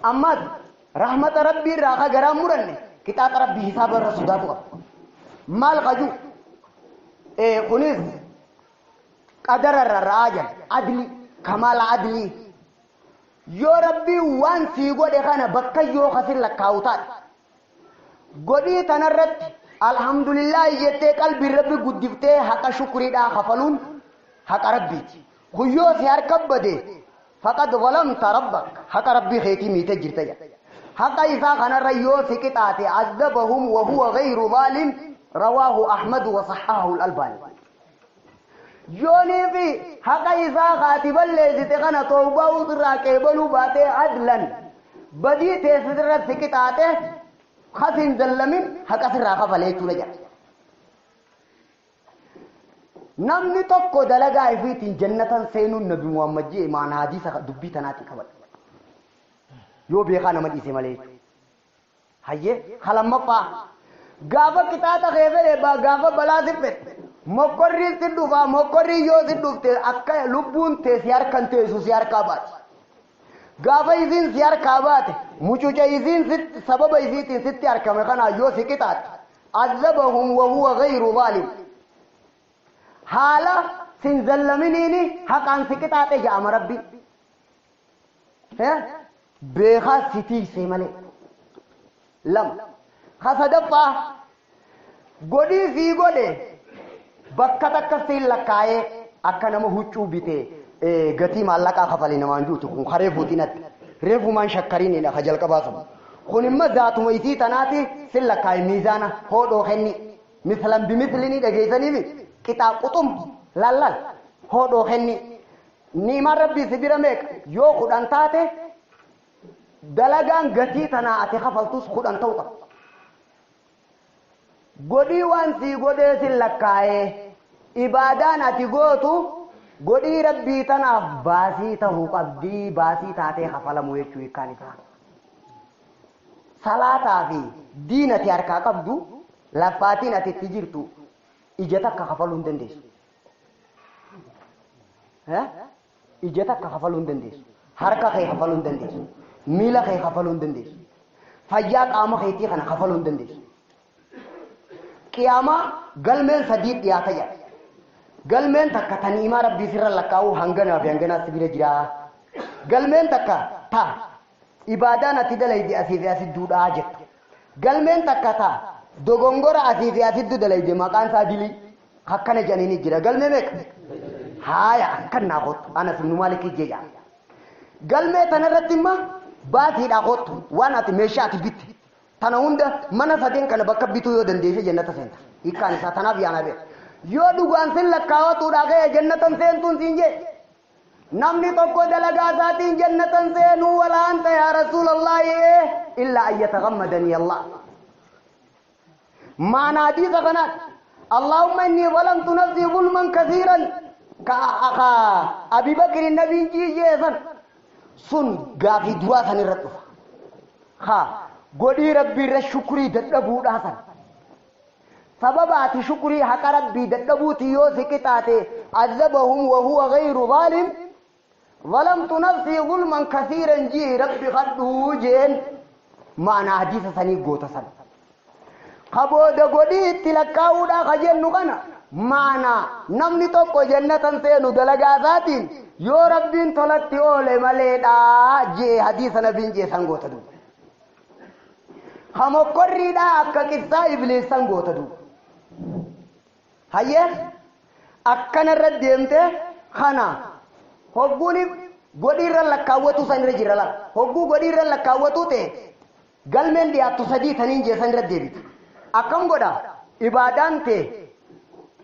ammas rahmata rabbii irraa ka garaa muranne qixaaxa rabbii hisaaba irra sodaatu qaba. Maal qaju? Kunis qadara irra ra'aa jala adli kamaala adlii yoo rabbii waan sii godhe kana bakka yoo kasin lakkaa'u taate godhii tanarratti alhamdulillaahi jettee qalbii rabbi guddiftee haqa shukriidhaa kafaluun haqa rabbiiti. Kun yoo si harka bade faqad zalamta rabbak haqa rabbii keetii miite jirta jedha. Haqa isaa kanarra yoo si qixaate azabahum wa huwa ghayru zaalim rawaahu Ahmadu wa saxaahu al-Albaani. Yoonii fi haqa isaa kaati balleessite kana tawbaa irraa qeebaluu baatee adlan badii teessitirra si qixaate kasin zallamin haqa sirraa kafalee jechuudha jedha. Namni tokko dalagaa ifiitiin jannatan seenuun Nabi Muhammad jee maana hadiisa dubbii tanaatiin qabadha. Yoo beekaa nama dhiise malee jechuudha. Hayyee halammaffaa gaafa qixaaxa kee fedhe gaafa balaa si fedhe mokkorri si dhufa mokkorri yoo si dhufte akka lubbuun tee si harkan teessu si harkaa baate. Gaafa isiin si harkaa baate mucuca isiin sababa isiitiin sitti harkame kanaa yoo si qixaaxe azabahum wa huwa ghayru zaalim. Haala sin zallaminiini haqaan si qixaaxe jedhama rabbi. Beekaa si tiisee malee. Lama. Sadaffaa godhii sii godhe bakka takka siin lakkaa'ee akka nama huccuu bitee gatii maallaqaa kafale namaan juutu kun haree fuutinatti reefumaan shakkariinidha ka jalqabaa sun. Kun immoo zaatuma isii tanaati sin lakkaa'e miizaana hoodhoo kenni mislan bimislinii dhageessaniifi qixaa quxum lallal hoodhoo kenni niimaan rabbii si bira meeqa yoo 10 taate dalagaan gatii tanaa ati kafaltus 10 ta'uu qaba. Godhii waan sii godhee sin lakkaa'ee ibaadaan ati gootu godhii rabbii tanaaf baasii ta'uu qabdii baasii taatee kafalamu jechuu hiikkaan isaa. Salaataa fi diin ati harkaa qabdu laffaatiin ati itti jirtu ija takka kafaluu hin dandeessu. Ija takka kafaluu hin dandeessu. Harka kee kafaluu hin dandeessu. Miila kee kafaluu hin dandeessu. Fayyaa qaama keetii kana kafaluu hin dandeessu. Qiyaamaa galmeen sadii dhiyaata jedha. Galmeen takka tan imaa rabbii sirra lakkaa'u hanganaa fi hanganaa si bira jira. Galmeen takka ta ibaadaan ati dalayde asii fi asi duudhaa jettu. Galmeen takka ta dogongora asii fi asiddu dalayde maqaan isaa dilii akkana jedhanii jira. Galmee meeqa? Haaya akkan naa kottu anas ibnu Maalik jedha. Galmee tanarratti immoo baasiidhaa kottu waan ati meeshaa ati bitte. Tana hunda mana sadeen kana bakka bituu yoo dandeesse jannata seenta. Hiikkaan isaa tanaaf yaanaa beeka. Yoo dhugaan sin lakkaawwatuudhaa ka'e jannatan seentuun siin jee. Namni tokko dalagaa isaatiin jannatan seenuu walaa anta yaa Rasuulallaahi illaa an yataghammadanii Allah. Maana hadiisa kanaati. Allahumma inni zalamtu nafsii zulman kasiiran ka Abi Bakri nabiin jiijee san sun gaafii duraa san irra dhufa. Haa godhii rabbii irra shukrii dadhabuudhaa san. Sababa ati shukrii haqa rabbii dadhabuuti yoo si qixaate azabahum wa huwa ghayru zaalim zalamtu nafsii zulman kasiiran jii rabbi kadhuu jeen maana hadiisa sanii goota san. Ka booda godhii itti lakkaa'uudhaa ka jennu kana maana namni tokko jannatan seenu dalagaa isaatiin yoo rabbiin tolatti oole maleedhaa jee hadiisa nabiin jee san goota duuba. Ka mokkorriidhaa akka qissaa ibliis san goota duuba. Hayyee akkanarra deemtee kana hogguun godhiirra lakkaawwatu san irra jira laata. Hogguu godhiirra lakkaawwatu ta'e galmeen dhiyaattu sadii taniin jee san irra deebiti. Akkam godha ibaadaan ta'e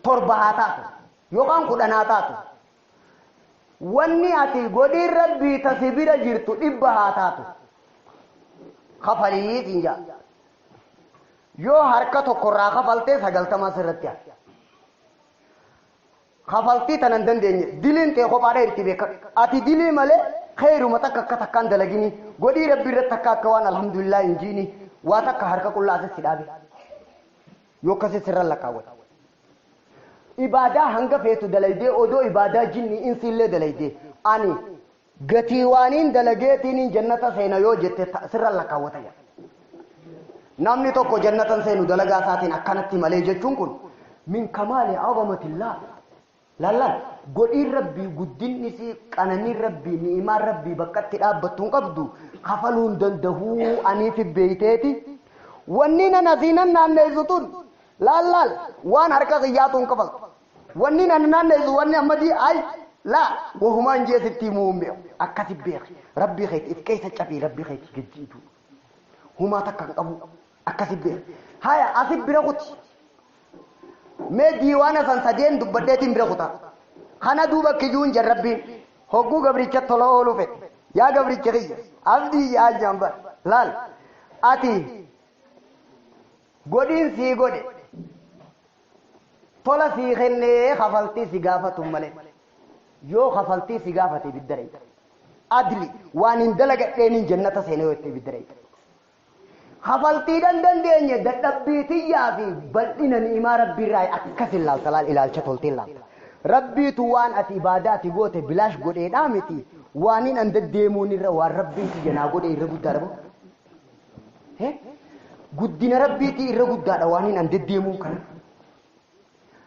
7 haa taatu yookaan 10 haa taatu. Wanni ati godhiin rabbii tasi bira jirtu 100 haa taatu. Kafalii siin jaa. Yoo harka tokkorraa kafaltee 90 sirratti hafe. Kafaltii tanan dandeenye diliin ta'e kophaadha irti beeka. Ati dilii malee kheeruma takka akka takkaan dalagini godhii rabbii irratti takka akka waan alhamdulillah hin jiini waa takka harka qullaa asitti dhaabe. Yoo akkasii sirra lakkaawwata. Ibaadaa hanga feetu dalaydee, odoo ibaadaa jinni insiillee dalaydee, ani gatii waaniin dalageetiin jannata seena yoo jette, sirra lakkaawwata jedha. Namni tokko jannatan seenu dalagaa isaatiin akkanatti malee jechuun kun min kamaali azamatillah. Laallaan godhiin Rabbii, guddinni si, qananiin Rabbii, ni'imaan Rabbii bakka itti dhaabbattu hin qabdu, kafaluu hin dandahuu aniif beeyteeti. Wanni nan asii nan naanneessu tun, laallaal, waan harka kiyyaatu hin kafaltu. Wanni nan naanneessu, wanni ammadii ay laa wahumaan jee sitti himuu hin beeku. Akkasi beeki, Rabbii keeti if keessa cabii, Rabbii keeti gajjiitu. Humaa takka hin qabu, akkasi beeki. Haya, asi bira kuti. Mee diiwaana san sadeen dubbadheetiin bira kuta. Kana duuba kijuun jarrabbiin hogguu gabricha tola ooluu fedhe. Yaa gabricha kiyya, abdii yaa jambar, laal ati godhiin sii godhe, tola sii kennee, kafaltii si gaafatu malee. Yoo kafaltii si gaafate, ibidda reeyta. Adli waan hin dalagadheeniin jannata seenee yoo itti, ibidda reeyta. Kafaltiidhaan dandeenye, dadhabbii tiyyaa fi bal'ina ni'imaa Rabbiirraa akkas ilaalta. Laal, ilaalcha toltee ilaalta. Rabbiitu waan ati ibaadaa ati goote bilaash godheedhaa miti, waan an deddeemuun irra waan Rabbiin kiyya naa godhe irra guddaadha moo? Guddina Rabbiitii irra guddaadha waan an deddeemuun kana.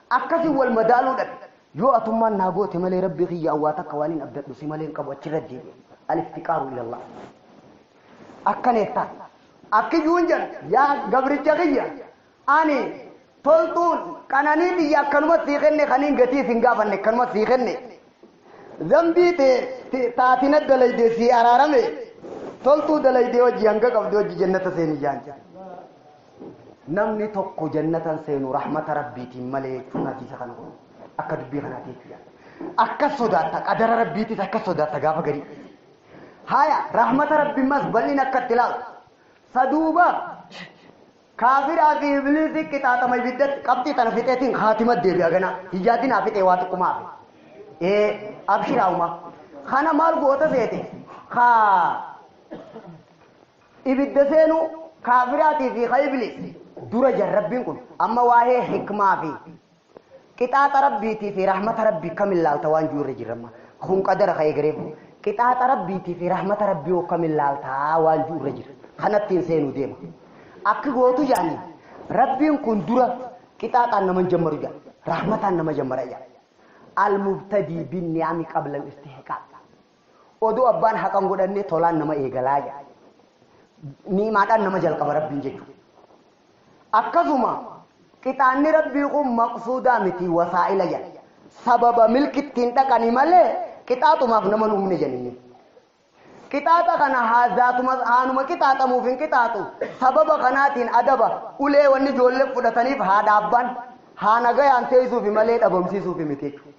Akkasii wal madaaluu dhabe. Yoo atummaan naa goote malee, Rabbii kiyya, awwaa takka waan hin abdadhu si malee hin qabu, achirra deebi'e. Aliftiqaaru ilallah. Akkaneettaa. Akkiyyuun jedhu, yaa gabricha kiyya, ani toltuun qananii biyya akkanuma sii kenne, kaniin gatii sin gaafanne akkanuma sii kenne. Zambii taatina dalayde sii araarame, toltuu dalaydee hojii hanga qabdu hojii jannata seeni jaan. Namni tokko jannatan seenu rahmata Rabbiitiin malee jechuun hadiisa kana godhu. Akka dubbii kanaati jechuudha. Akkas sodaatta, qadara Rabbiitis akkas sodaatta gaafa garii. Haya, rahmata Rabbi mas bal'ina akka itti ilaaltu. Saduuba kaafiraa fi ibliisii qixaaxama ibiddatti. Qabxii tana fixeetiin haatima deebi'a ganaa. Hiyyaadinaa fixee, waa xiqqumaa hafe. Ee, abshiraa'uma. Kana maal goota seete? Haa, ibidda seenuu kaafiraatii fi ka ibliis dura jarrabbiin kun amma waa'ee hikmaa fi qixaaxa Rabbiitii fi rahmata Rabbii kam ilaalta waan jiru irra jirramma. Kun qadara ka'ee gareefu. Qixaaxa Rabbiitii fi rahmata Rabbii hoo kam ilaaltaa waan jiru irra jira. Kanattiin seenuu deema. Akki gootu jaanii, Rabbiin kun dura qixaaxaan nama hin jammaru jedha. Rahmataan nama jammara jedha. Al-mubtadii bin-ni'ami qabla al-istihqaaq. Oduu abbaan haqan godhanne tolaan nama eegalaa jedha. Ni'imaadhaan nama jalqaba Rabbiin jechuudha. Akkasuma qixaanni Rabbii kun maqsuudaa miti, wasaa'ila jedha. Sababa milkittiin dhaqanii malee qixaaxumaaf nama hin uumne jedhanii. Qixaaxa kana haa haanuma qixaaxamuuf hin qixaaxu. Sababa kanaatiin adaba ulee wanni ijoollee fudhataniif haadha abbaan haa nagayaan teessuufi malee dhabamsiisuufi miti jechuudha.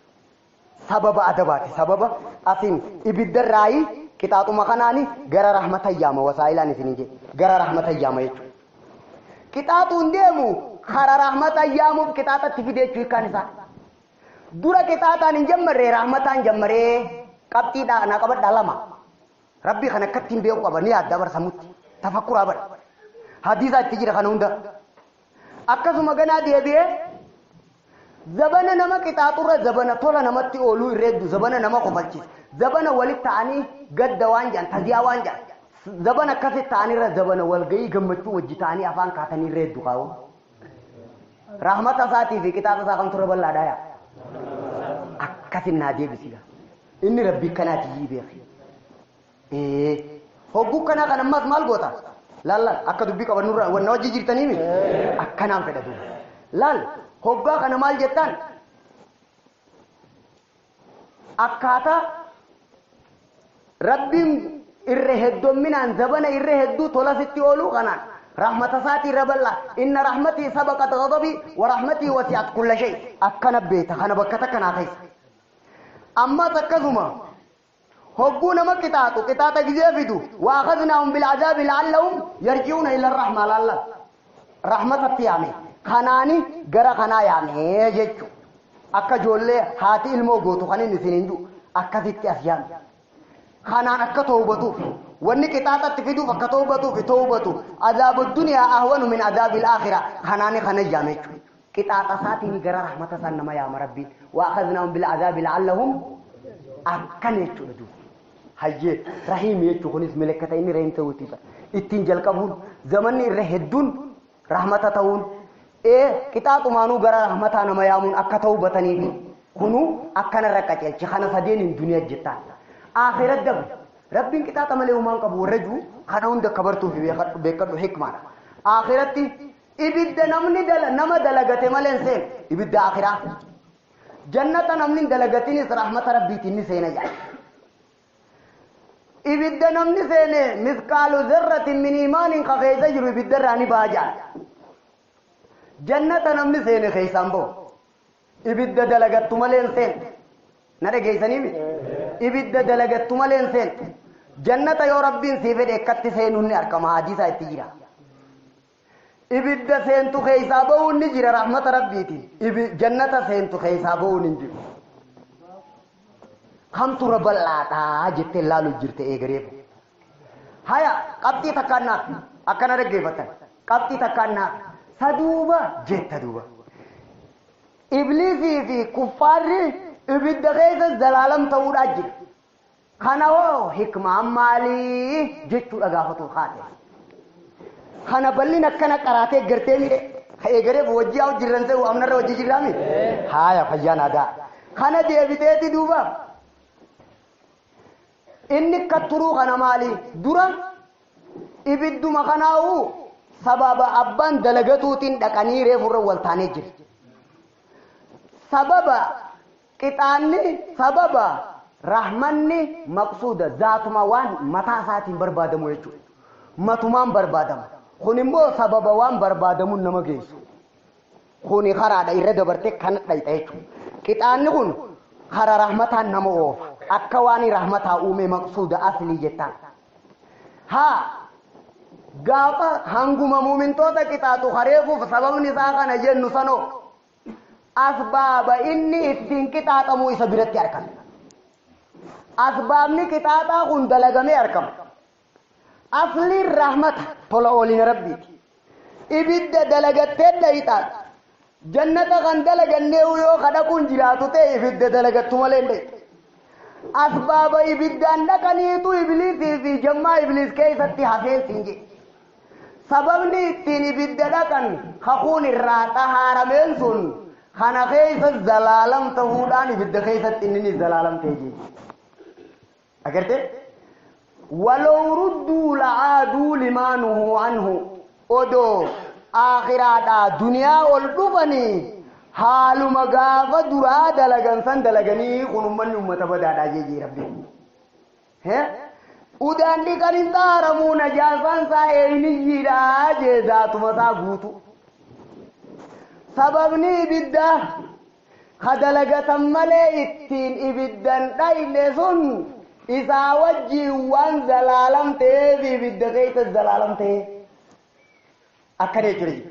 Sababa adabaati. Sababa asiin ibiddarraayi qixaaxuma kanaani gara rahmata yaama, wasaa'ilaan isinii jedhe, gara rahmata yaama jechuudha. Qixaaxuun deemu kara rahmata yaamuuf qixaaxatti fide jechuu hiikkaan isaa. Dura qixaaxaan hin jammarree, rahmataan jammaree. Qabxiidhaa naa qabadhaa lama. Rabbii kana akkattiin beeku qaba, ni yaadda bara sammutti. Tafakkuraa bara. Hadiisaa itti jira kana hunda. Akkasuma ganaa deebi'ee zabana nama qixaaxurra zabana tola namatti ooluu irreeddu, zabana nama kofalchiisa. Zabana walitti ta'anii gadda waan jedhan, taziyaa waan jedhan. Zabana akkasitti ta'anirra zabana walgahii gammachuu wajji ta'anii afaan kaatanii irreeddu kaa'u. Rahmata isaatii fi qixaaxa isaa kamtu irra bal'aadhaa yaa? Akkasin naa deebisi. Inni Rabbii kanaati yii beeki. Ee, hogguu kanaa kan ammas maal goota? Laal, laal, akka dubbii qabannurraa wanna wajji jirtanii miti. Akkanaan fedha duuba. Laal, hoggaa kana maal jettaan? Akkaataa Rabbiin irra heddomminaan zabana irra hedduu tola sitti ooluu kanaan rahmata isaatii irra bal'aa. Inna rahmatii sabaqat ghadabii wa rahmatii wasi'at kulla shay. Akkana beeta, kana bakka takka naa keessa. Ammas akkasuma hogguu nama qixaaxu, qixaaxa gizee fidu, wa akhadnaahum bil'azaabi la'allahum yarji'uuna ila rahma. Laalla, rahmatatti yaame kanaani gara kanaa yaame jechu. Akka ijoollee haati ilmoo gootu kan inni isiniin jiru akkasitti as yaame. Kanaan akka tawbatuuf wanni qixaaxatti fiduuf akka tawbatuuf tawbatu adaabu duniyaa ahwanu min adaabil aakhira kanaani kana yaame jechuudha. Qixaaxa isaatiin gara rahmata isaan nama yaama rabbiin waa akhadnaahum bil adaabi la'allahum akkana jechuudha duuba. Hayyee rahiim jechuun kunis milikkata inni rahiim ta'uuti ittiin jalqabuun zamanni irra hedduun rahmata ta'uun qixaaxumaanuu gara rahmataa nama yaamuun akka tawbataniifi kunuu akkanarra qaceelchi kana sadeen hin duniyaa jettaan. Akhirat dabre rabbiin qixaaxa malee uumaan qabu warra jiru kana hunda akka bartuuf beekadhu hikmaadha. Akhiratti ibidda namni nama dalagate malee hin seenu ibidda akhiraa. Jannata namni hin dalagatinis rahmata rabbiitiin ni seena jedha. Ibidda namni seene misqaalu zarratin min iimaanin ka keessa jiru ibidda irraa ni baha jedha. Jannata namni seene keessaan bahu. Ibidda dalagattu malee hin seenu. Na dhageessanii miti? Ibidda dalagattu malee hin seentu. Jannata yoo rabbiin sii fedhe akkatti seenuun ni argama hadiisaa itti jira. Ibidda seentu keessaa bahuun ni jira rahmata rabbiitiin. Jannata seentu keessaa bahuun hin jiru. Kamtu irra bal'aadhaa jettee laaluuf jirte eegareef. Haya qabxii takkaan naaf akkana dhaggeeffatan. Qabxii takkaan naaf saduuba jetta duuba. Ibliisii fi kuffaarri ibidda keessa zalaalam ta'uudhaa jira. Kana hoo hikmaan maalii jechuudha gaafatu haate. Kana bal'ina akkana qaraatee gartee miidhe eegareef wajjii haa jirran se'u amnarra wajjii jirraami. Haaya fayyaan aadaa. Kana deebiteeti duuba. Inni akka turuu kana maali dura ibidduma kanaa'u sababa abbaan dalagatuutiin dhaqanii reefurra wal taanee jira. Sababa qixaanni sababa rahmanni maqsuuda zaatuma waan mataa isaatiin barbaadamu jechuudha. Matumaan barbaadama. Kun immoo sababa waan barbaadamuun nama geessu. Kuni karaadha irra dabartee kan dhayxa jechuudha. Qixaanni kun karaa rahmataan nama oofa. Akka waan rahmataa uume maqsuuda aslii jettaan. Haa gaafa hanguma muumintoota qixaaxu kareefuuf sababni isaa kana jennu sanoo asbaaba inni ittiin qixaaxamuu isa biratti argama. Asbaabni qixaaxaa kun dalagamee argama. Asliin rahmata tola oolina rabbiiti. Ibidda dalagattee dhayixaa. Jannata kan dalagannee yoo kadhaquun jiraatu ta'e ibidda dalagattu malee hin dhayitu. Asbaaba ibiddaan dhaqaniitu ibliisii fi jammaa ibliis keessatti hafeen siin jedhe. Sababni ittiin ibidda dhaqan kakuun irraa xahaarameen sun kana keessa zalaalam ta'uudhaan ibidda keessatti inni zalaalam ta'e jechuudha. Agartee? Walaw rudduu la'aaduu limaa nuhuu anhu odoo aakhiraadhaa duniyaa ol dhufanii haaluma gaafa duraa dalagan san dalaganii kun ummanni ummata badaadhaa jejee rabbi. Udaan dhiqan hin xaaramuu najaasaan isaa eenyiyyiidhaa jee zaatuma isaa guutu. Sababni ibiddaa ka dalagatan malee ittiin ibiddan dhayne sun isaa wajjiin waan zalaalam ta'eef ibidda keessa zalaalam ta'e. Akkana jechuudha.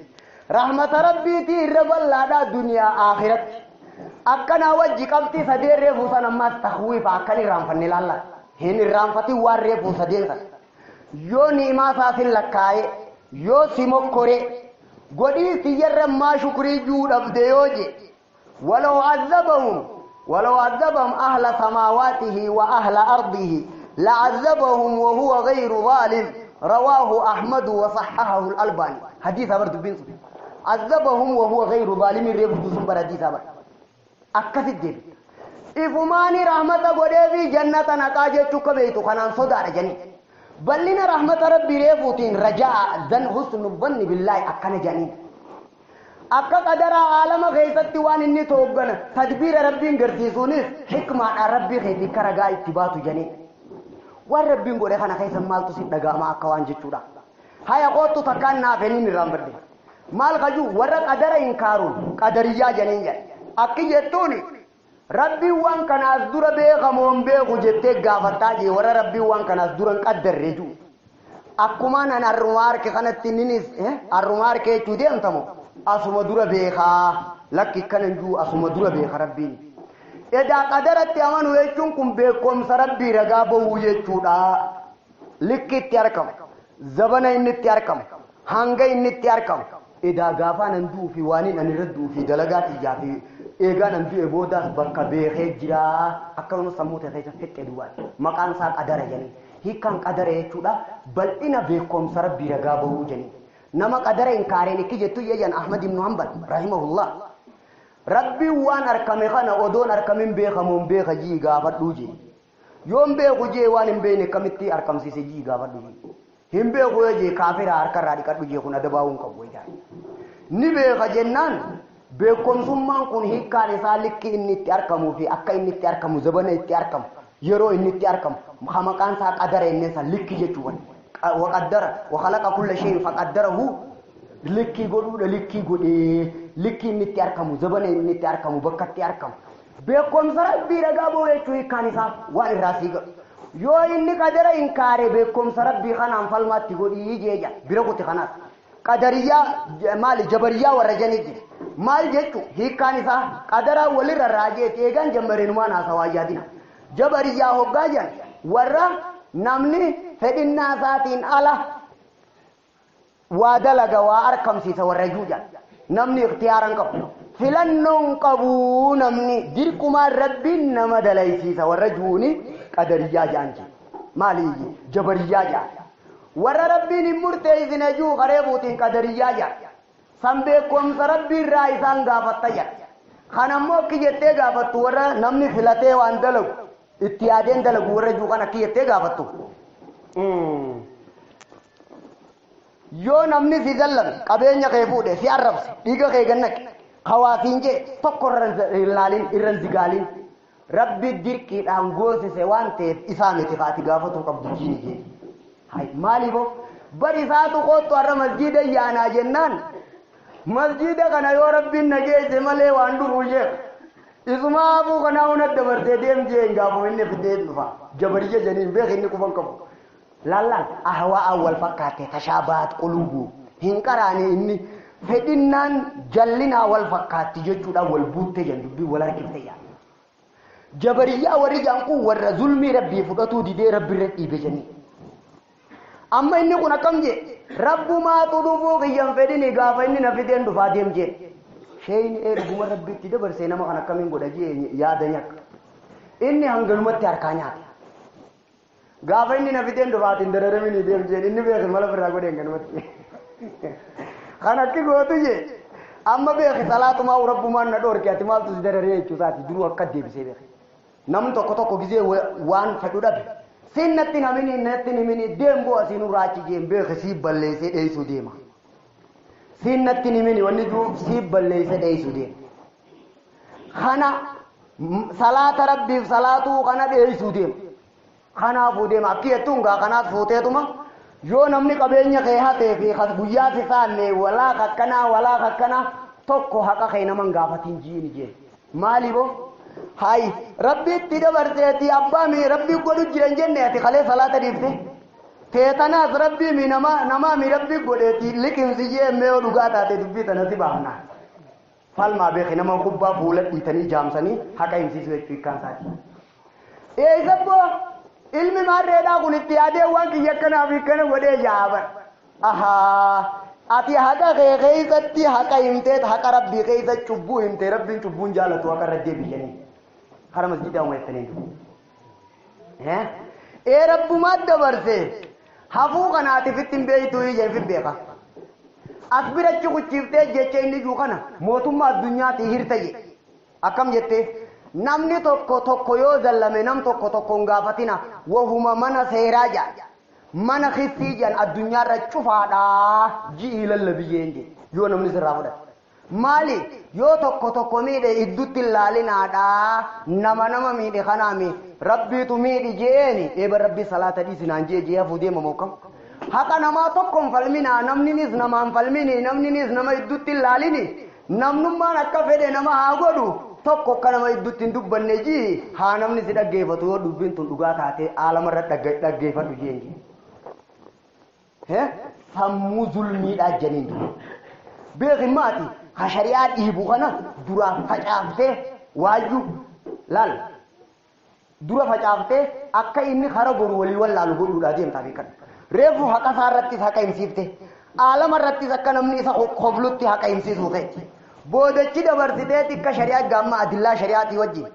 Rahmata rabbiitii irra bal'aadhaa duniyaa akhiratti. Akkanaa wajji qabxii sadeen reefuu san ammaas tahwiifa akkan irraanfanne laalla. Hin irraanfatin waan reefuu sadeen sana. Yoo ni'imaa isaatiin lakkaa'e yoo si mokkore godhii siyyarra ammaa shukrii juu dhabde yoo je walaw azabahum walaw azabahum ahla samaawaatihi wa ahla ardihi la'azabahum wa huwa ghayru zaalim رواه أحمد وصححه الألباني حديث أبر دبين عذبهم وهو غير ظالم ريب دوسن بر حديث أبر أكثر دين إفماني رحمة غدي جنة نقاجة چك بيتو خنان صدار جني بل لنا رحمة ربي ريفوتين رجاء ذن حسن الظن بالله أكن جنين أكا قدر عالم غيثت وان إني توقن تدبير ربي غرسيسونيس حكمة ربي خيتي كرقا اتباتو جنين waan rabbiin godhe kana keessa maaltu si dhaga'ama akka waan jechuudha. Haya qoottu takkaan naaf hin irraanfadhe. Maal kajuu warra qadara hin kaaruun qadariyyaa janiin jedhe. Akki jettuuni rabbiin waan kanaas dura beekamoon beeku jettee gaafattaa jee warra rabbiin waan kanaas dura hin qaddarre jiru. Akkumaan an arrumaa harke kanatti inninis arrumaa harke jechuu deemtamo asuma dura beekaa lakki kana hin jiru asuma dura beeka rabbiin. Edaa qadaratti amanuu jechuun kun beekumsa rabbii ragaa bahuu jechuudha. Likki itti argamu, zabana inni itti argamu, hanga inni itti argamu. Edaa gaafaan an du'uu fi waan ani irra du'uu fi dalagaa xiyyaa fi eegaan an du'e boodaas bakka beekee jira. Akkasumas sammuu ta'e keessa fixxe duwwaati. Maqaan isaa qadara jedhanii. Hiikkaan qadara jechuudha bal'ina beekumsa rabbii ragaa bahuu jedhanii. Nama qadara hin kaareen ikki jettu jedhan Ahmad ibn Hanbal rahimahullah. Rabbiin waan argame kana odoon argamin beekamuun beeka jii gaafadhuu jee. Yoon beeku jee waan hin beekne akkamitti argamsiise jii gaafadhu jee. Hin beeku yoo jee kaafira harkarraa dhiqadhu jee kun adabaa'uu hin qabu jedhan. Ni beeka jennaan beekumsummaan kun hiikkaan isaa likki inni itti argamuu fi akka inni itti argamu zabana itti argamu yeroo inni itti argamu maqaan isaa qadara inni isaa likki jechuudha. Waqaddara waqalaqa kulla shay'in faqaddarahu likkii godhuudha likkii godhee likki inni itti argamu zabana inni itti argamu bakka itti argamu beekumsa rabbii ragaa ba'u jechuu hiikkaan isaa waan irraa sii godhu yoo inni qadara hin kaare beekumsa rabbii kanaan falmaatti godhii jeeja bira kuti kanaas qadariyyaa maali jabariyyaa warra janii jira maal jechu hiikkaan isaa qadaraa walirra raajeeti eegaan jammareenumaan haasawaa yaadina jabariyyaa hoggaa jedhan warra namni fedhinnaa isaatiin ala waa dalaga waa argamsiisa warra juujan namni ikhtiyaaran qabu filannoon qabu namni dirqumaan rabbiin nama dalaysiisa warra juuni qadariyyaa jaanji maali jabariyyaa jaan warra rabbiin hin murteessine juu karee buutiin qadariyyaa jaan san beekumsa rabbii irraa isaan gaafatta jaan kanammoo akki jettee gaafattu warra namni filatee waan dalagu itti yaadeen dalagu warra juu kan akki jettee gaafattu. Yoo namni si zallame qabeenya kee fuudhe si arrabse dhiiga kee gannaqe hawaasiin jee tokko irra hin laalin irra hin zigaalin rabbi dirqiidhaan goosise waan ta'eef isaa miti kaati gaafatuu qabdu jiini jee. Hay maaliifoo bari isaatu koottu har'a masjiida yaanaa jennaan masjiida kana yoo rabbiin na geesse malee waan dhufuu jee isuma hafuu kanaa hunda dabartee deem jee hin gaafu inni fidee dhufa jabariyya janiin beek inni qufan qabu. Lallaan ahwaa wal fakkaate tashaabaat qulubu hin qaraane inni fedhinnaan jallinaa wal fakkaatti jechuudhaan wal buuttee jan dubbii wal harkifte yaa. Jabariyyaa warri jaan kun warra zulmii rabbii fudhatuu didee rabbi irra dhiibe janii. Amma inni kun akkam jee rabbumaatu dhufuu kiyyan fedhini gaafa inni na fideen dhufaa deem jee. Sheeyni ee dhuguma rabbiitti dabarsee nama kan akkamiin godha jee yaada nyakka. Inni hanganumatti harkaa nyaata. Gaafa inni na fideen dhufaatiin dararaminii deem jeen inni beeki mala birraa godheen ganumatti. Kan akki gootu jee amma beeki salaatumaa rabbumaan na dhoorke ati maaltu si dararee jechuu isaati duruu akka deebisee beeki. Namni tokko tokko gizee waan fedhu dhabe siin natti namini natti nimini deem boo asiin nurraa achi jeen beeki sii balleessee dheessuu deema. Siin natti nimini wanni jiruuf sii balleessee dheessuu deema. Kana salaata rabbiif salaatuu kana dheessuu deema. Kanaafuu deema akki jettuun gaa kanaaf fuuteetuma yoo namni qabeenya kee hatee fi guyyaa si saanne walaa kakkanaa walaa kakkanaa tokko haqa kee naman gaafatiin jiini jee maaliifoo hay rabbiitti dabarseeti abbaa mi rabbii godhu jiran jenne ati kalee salaata dhiifte teetanaas rabbii mi namaa mi rabbii godheeti liqimsi jee mee yoo dhugaa taate dubbii tana si baafna falmaa beeki nama kubbaa fuula dhiitanii jaamsanii haqa himsiisuu jechuu hiikkaan isaati. Eessattuu ilmi maarreedhaa kun itti yaadee waan kiyya akkanaa fi akkana godhee jaaban. Ahaa ati haqa kee keessatti haqa himtee haqa rabbii keessa cubbuu himtee rabbiin cubbuun jaalatu haqa irra deebiyanii. Kara masjidaa uummattanii jiru. Ee rabbumaa dabarse hafuu kanaatiif ittiin beektuu ijaan beeka. As birachi kuchiiftee jecha inni jiru kana mootummaa addunyaatii hirta jedhe. Akkam jettee namni tokko tokko yoo zallame nam tokko tokko hin gaafatina wahuma mana seeraa jedha. Mana kissii jedhan addunyaarra cufaadhaa ji'i lallabiyyeen jedhe yoo namni sirraa fudhate. Maali yoo tokko tokko miidhe idduutti hin laalinaadhaa nama nama miidhe kanaami rabbiitu miidhi jeeni eeba rabbii salaata dhiisinaan jee jee hafuu deema mookam. Haqa namaa tokko hin falminaa namninis nama hin falmini namninis nama idduutti hin laalini namnummaan akka fedhe nama haa godhu tokko akka nama idduutti hin dubbanne jii haa namni si dhaggeeffatu yoo dubbiin tun dhugaa taate aalamarra dhaggeeffadhu jeen jee. Sammuu zulmiidhaa janiin dura. Beeki maati ka shari'aa dhiibu kana duraan facaaftee waayyuu Laal, dura facaaftee akka inni kara goru walii wallaalu godhuudhaa deemtaa beekadhu. Reefu haqa isaa irrattis haqa himsiifte. Aalama irrattis akka namni isa koflutti haqa himsiisuu ka'e. Boodachi dabarsitee xiqqa shari'aa gaamma adillaa shari'aatii wajjin.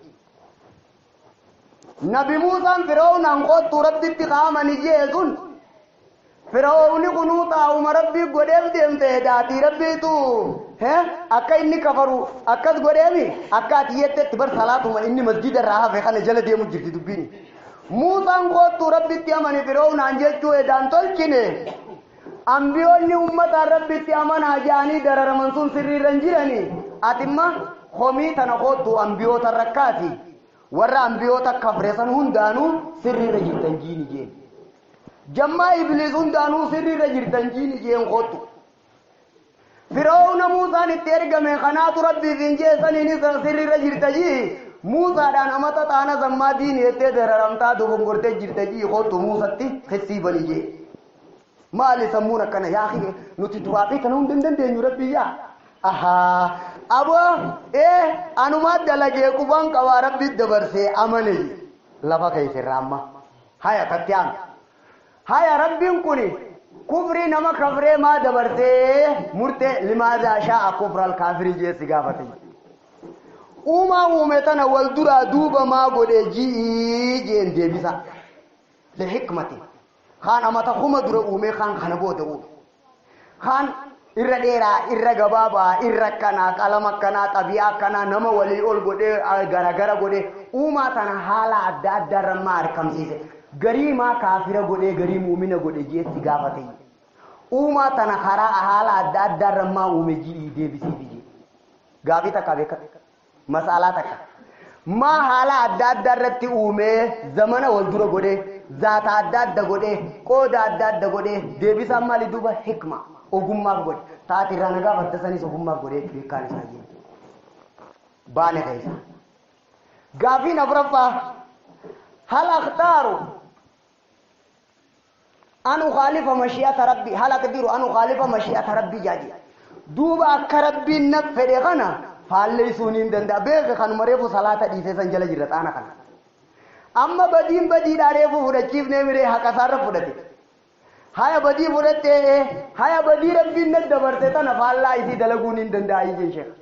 Nabi Muusaan Fir'aawnaan qoottuu Rabbitti qaamani jee sun, Fir'aawni kunuu taa'uma Rabbii godheef deemte, daatii Rabbiitu akka inni kafaru akkas godheemi. Akka ati jettetti bar salaatuma inni masjida irraa hafe kana jala deemu jirti dubbiin. Muusaan qoottuu Rabbitti amani Fir'aawnaan jechuu edaan tolchine. Ambiyoonni ummataan Rabbitti amanaa jedhanii dararaman sun sirriirra hin jirani. Atimma komii tana qoottuu ambiyoota rakkaati. Warra ambiyoota kafre san hundaanuu sirriirra jirtan jiini jeen. Jammaa Ibliis hundaanuu sirriirra jirtan jiini jeen qoottu. Fir'aawna Muusaan itti ergame kanaatu Rabbiif hin jeessaniin sirriirra jirta jii. Muusaadhaan amata xaana zammaa diini jettee dararamtaa dogongortee jirta jii, qoottu Muusatti kissii bani jee. Maali sammuun akkana? Yaa akhi, nuti turaafii kana hunda hin dandeenyu, Rabbii yaa. Ahaa, aboo anumaa dalagee qubaan qabaa, Rabbi dabarsee amane lafa keessa amma. Haya, tatti aanu. Haya, Rabbiin kuni kufrii nama kafree maa dabarsee murtee, limaazaa shaa'a kufral kaafirii jeessi gaafate. Uumaa uume tana wal duraa duuba maa godhe ji'ii jeen deebisa. Lihikmati. Kaan amata 1000 dura uume, kaan kana booda uume. Kaan irra dheeraa, irra gabaabaa, irra akkanaa, qalama akkanaa, xabiyaa akkanaa, nama walii ol godhee, garagara godhee, uumaa tana haala adda addaarra maa argamsiise. Garii maa kaafira godhee, garii muumina godhe jeetti gaafate. Uumaa tana karaa haala adda addaarra maa uume ji'ii deebisiifi jee. Gaafii takka beeka. Mas'alaa takka. Maa haala adda addaa irratti uumee, zamana wal dura godhee, zaata adda adda godhee, qooda adda adda godhee? Deebisaan maali duuba? Hikma, ogummaaf godhe. Taati irraa nagaa gaafatte sanis ogummaaf godhee beekaan isaa jiru. Baane keessa. Gaafiin afuraffaa, hal akhtaaru an ukhaalifa mashi'ata Rabbi, hal aqdiru an ukhaalifa mashi'ata Rabbi jaaji. Duuba akka Rabbiin na fedhe kana faalleessuu ni danda'a. Beeka, kanuma reefu salaata dhiisee san jala jirra xaana kana. Amma badiin badiidhaa reefu fudhachiifnee miree haqa isaarra fudhate. Haya, badii fudhattee, haya, badii Rabbiin na dabarte tana faallaa isii dalaguu ni danda'a jeen sheekh.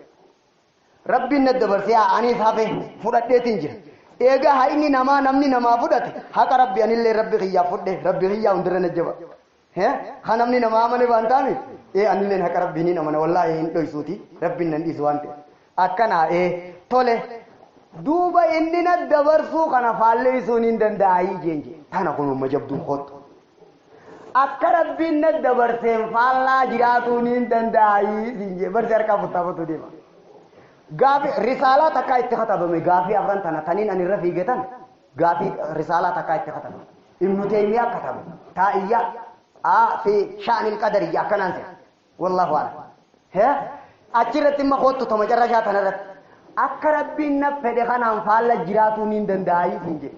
Rabbiin na dabarsee anis hafe fudhadheetiin jira. Egaa hayni namaa namni namaa fudhate haqa Rabbi, anillee Rabbi kiyyaa fudhe, Rabbi kiyyaa hundirra na jaba. Kan namni namaa amane waan taami anilleen haqa Rabbii ni amana, wallaahi hin dhoysuuti, Rabbiin nan dhiisu waan ta'e. Akkanaa tole, duuba inni na dabarsuu kana faalleessuu ni danda'aa jeen jee. Tana kunuma jabduun kottu. Akka Rabbiin na dabarseen faallaa jiraatuu ni danda'aa jee, barsi harkaa futtaafatu deema. Gaafi risaalaa takkaa itti katabame, gaafii afran tana taniin ani irra fiige tan, gaafii risaalaa takkaa itti katabame. Ibnu Teeymiyaa katabe. Taa'iyyaa fi sha'anil qadariyyaa akkanaan se'a. Wallaahu a'lam. He, achirratti imma kottu tama carrashaa tanarratti. Akka Rabbiin na fedhe kanaan faalla jiraatuu ni danda'aa siin jedhe.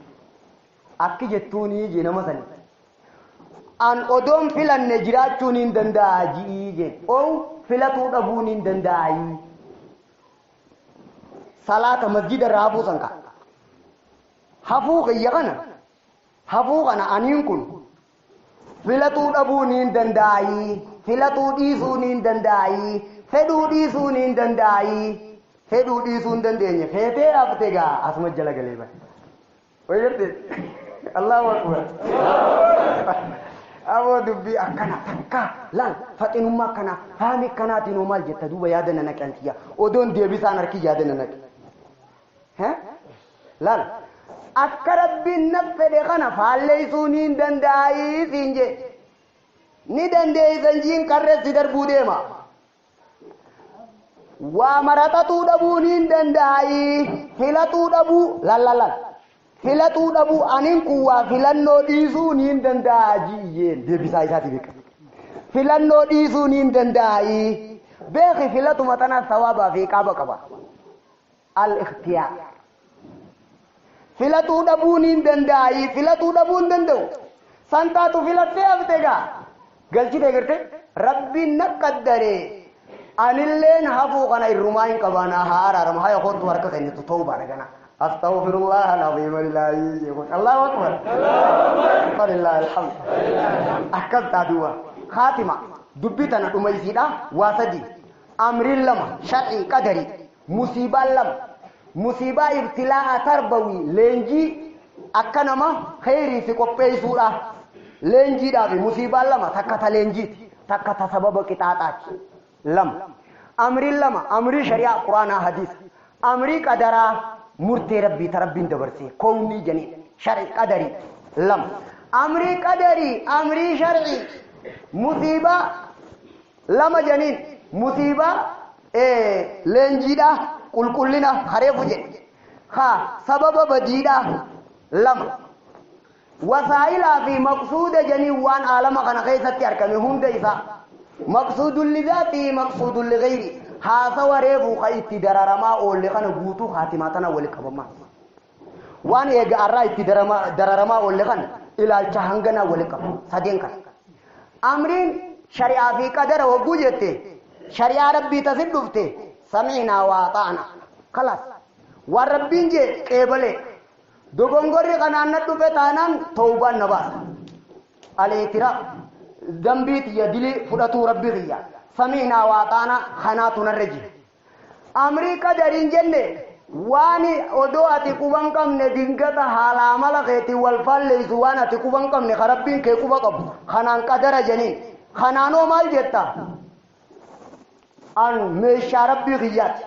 Akki jettuunii jee nama sani. An odoon filanne jiraachuu ni danda'a ji'ii jee. Ow filatuu dhabuu ni danda'aa. Salaata masjida irraa hafuu san ka'a. Hafuu kiyya kana, hafuu kana aniin kun filatuu dhabuu ni danda'aa. Filatuu dhiisuu ni danda'aa. Fedhuu dhiisuu ni danda'aa. Fedhuu dhiisuu hin dandeenye. Feetee hafte gaa asuma jala galee bare. Wayyarte, Allahu akbar. Aboo, dubbii akkana takka laal, faxinummaa akkana faami akkanaatiin hoo maal jetta duuba? Yaada na naqe antiyya odoon deebisaan harki yaada na naqe. Laal, akka Rabbiin na fedhe kana faalleessuu ni danda'aa siin jee. Ni dandeessan jiin, qarreessi darbuu deema. Waa maraxatuu dhabuu ni danda'aa, filatuu dhabuu, laal laal laal. Filatuu dhabuu, aniin kun waa filannoo dhiisuu ni danda'a ji'iyeen deebisaa isaati beeka. Filannoo dhiisuu ni danda'a. Beeki, filatuma tanaas sawaabaa fi qaaba qaba. Al-ikhtiyaar. Filatuu dhabuu ni danda'a. Filatuu dhabuu hin danda'u. Santaatu filattee hafte gaa. Galchite garte, Rabbiin na qaddaree. Anilleen hafuu kana irrumaa hin qabaanaa, haa araaramu, haya kottu harka kennitu ta'uu baadha gana. Astaghfirullah al-azim al-ilahi. Allahu akbar. Walillahi alhamd. Akkas taaduwa. Khaatima dubbii tana dhumaysiidha waa sadi. Amriin lama shar'ii qadari. Musiibaan lama. Musiibaa ibtilaa'a tarbawi leenjii akka nama kheyrii si qopheessuudha. Leenjiidhaa fi musiibaan lama takka ta leenjiiti takka ta sababa qixaaxaati. Lama. Amriin lama amrii shari'aa quraanaa hadiisa. Amrii qadaraa murtee rabbii ta rabbiin dabarsee kownii janiin shar'i qadarii lama. Amrii qadarii amrii shar'ii musiibaa lama janiin musiibaa leenjiidha qulqullina hareefu jedhe haa sababa badiidha lama. Wasaa'ilaa fi maqsuuda janiin waan aalama kana keessatti argame hunda isaa maqsuudun lidaatii maqsuudun ligayri haasawa reefuu ka itti dararamaa oolle kana guutuu haatimaa tana wali qabamaa. Waan eega arraa itti dararamaa oolle kana ilaalcha hanganaa wali qaba sadeen kana. Amriin shari'aa fi qadara hogguu jette shari'aa rabbii tasit dhufte sami'naa waa xaana kalaas waan rabbiin jee qeebalee dogongorri kanaan na dhufe taanaan tawbaan na baasa. Aleetira dambii tiyya dilii fudhatuu rabbi kiyya sami'naa waa xaana kanaatu narra jira. Amrii qadariin jenne waan odoo ati quban qabne dingata haalaa mala keetiin wal faalleessu waan ati quban qabne ka rabbiin kee quba qabu kanaan qadara jeniin kanaanoo maal jetta? An meeshaa rabbii kiyyaati.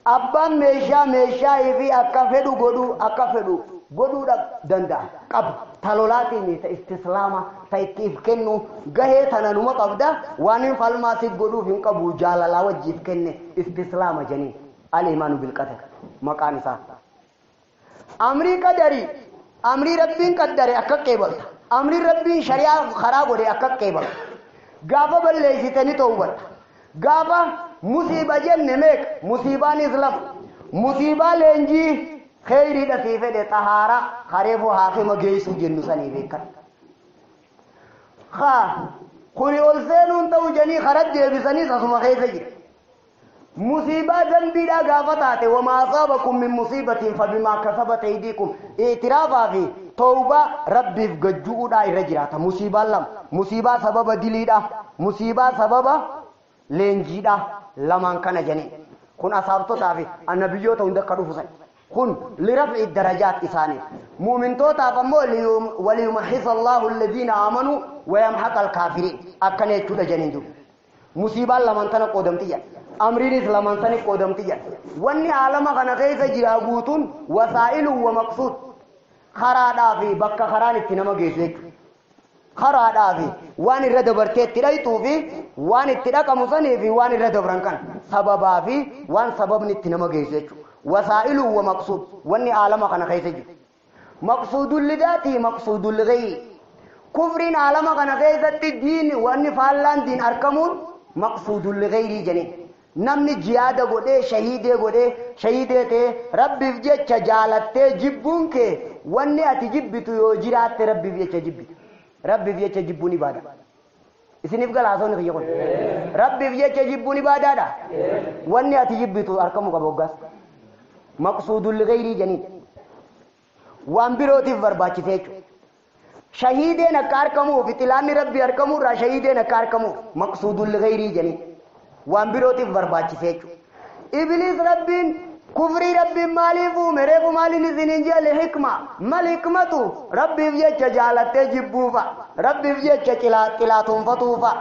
Abbaan meeshaa meeshaa fi akka fedhu godhuu akka fedhu godhuudha danda'a qaba. Ta lolaatiin ta istislaama ta itti if kennu gahee tana numa qabda waan hin falmaa si godhuuf hin qabu jaalalaa wajjiif kenne istislaama jeniin al-imaanu bil-qadar maqaan isaa. Amrii qadarii amrii rabbiin qaddare akka qeebalta. Amrii rabbiin shari'aa karaa godhe akka qeebalta. Gaafa balleessite ni tawbatta. Gaafa musiiba jenne meeqa musiibaanis lama. Musiibaa leenjii kheyriidha sii fedhe xahaaraa kareefuu haakima geessuu jennu sanii beekan. Haa kuni ol seenuun ta'u janii karaa deebisaniis asuma keessa jira. Musiibaa dambiidhaa gaafa taate wamaa asaabakum min musiibatiin fabimaa kasabat aydiikum itiraafaa fi tawbaa rabbiif gajju'uudhaa irra jiraata. Musiibaan lama musiibaa sababa diliidhaa musiibaa sababa leenjiidhaa lamaan kana janii kun asaabtotaa fi annabiyyoota hunda akka dhufu san kun liraf'i darajaat isaanii mu'mintootaaf ammoo waliyumahhisa Allahu alladhiina aamanuu wayamhaqa alkaafiriin akkana jechuudha janiin jiru. Musiibaan lamaan tana qoodamtiyya. Amriinis lamaan tana qoodamtiyya. Wanni aalama kana keessa jira guutuun wasaa'ilu wa maqsuud karaadhaa fi bakka karaan itti nama geessu jechuudha. Karaadhaa fi waan irra dabartee itti dhayxuu fi waan itti dhaqamu sanii fi waan irra dabran kana sababaa fi waan sababni itti nama geessu jechuudha. Wasaa'ilu wa maqsuud wanni aalama kana keessa jiru. Maqsuudul lidaatii maqsuudul ghayri. Kufriin aalama kana keessatti diin wanni faallaan diin argamuun maqsuudul ghayrii jedhee. Namni jihaada godhee shahiidee godhee shahiidee ta'ee rabbiif jecha jaalattee jibbuun kee wanni ati jibbitu yoo jiraatte rabbiif jecha jibbitu. Rabbiif jecha jibbuun ibaada. Isiniif galaasoonni kiyya kun. Rabbiif jecha jibbuun ibaadaadha. Wanni ati jibbitu argamuu qaba hoggaas. Maqsuudul ghayrii jedhanii. Waan birootiif barbaachise jechuudha. Shahiideen akka argamuuf xilaanni rabbii argamuurraa shahiideen akka argamuuf maqsuudul ghayrii jedhanii. Waan birootiif barbaachise jechuudha. Ibliis rabbiin kufrii rabbiin maaliif uume reefu maaliin isiniin jedhe hikma mal hikmatu rabbiif jecha jaalattee jibbuufa rabbiif jecha xilaatoonfatuufa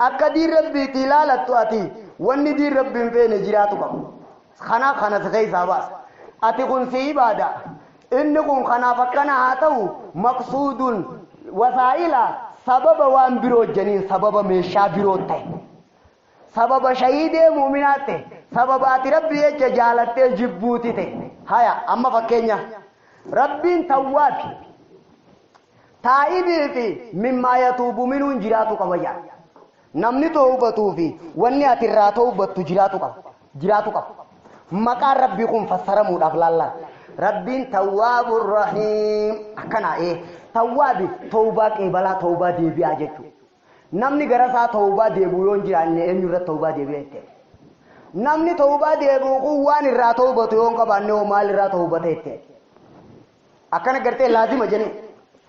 akka diin rabbiitti ilaalattu ati wanni diin rabbiin feene jiraatu qabu. Kana kana si keessaa baasa. Ati kun si ibaada. Inni kun kanaaf akkana haa ta'u maqsuudun wasaa'ila sababa waan biroo janiin sababa meeshaa biroo ta'e. Sababa shahiidee muuminaa ta'e sababa ati rabbi jecha jaalattee jibbuuti ta'e. Haya amma fakkeenya rabbiin tawwaabi taa'ibii fi mimmaa yatuubu minuun jiraatu qaba jedha. Namni toobatuu fi wanni ati irraa toobattu jiraatu qaba. Jiraatu qaba. Maqaan rabbii kun fassaramuudhaaf laallaan. Rabbiin tawwaabur rahiim akkanaa tawwaabi tawbaa qeebalaa tawbaa deebi'aa jechuudha. Namni gara isaa tawbaa deebi'u yoo hin jiraanne eenyu irratti tawbaa deebi'a jettee. Namni tawbaa deebi'u kun waan irraa tawbatu yoo hin qabaanne hoo maal irraa tawbata jette? Akkana gartee laazima jedhanii.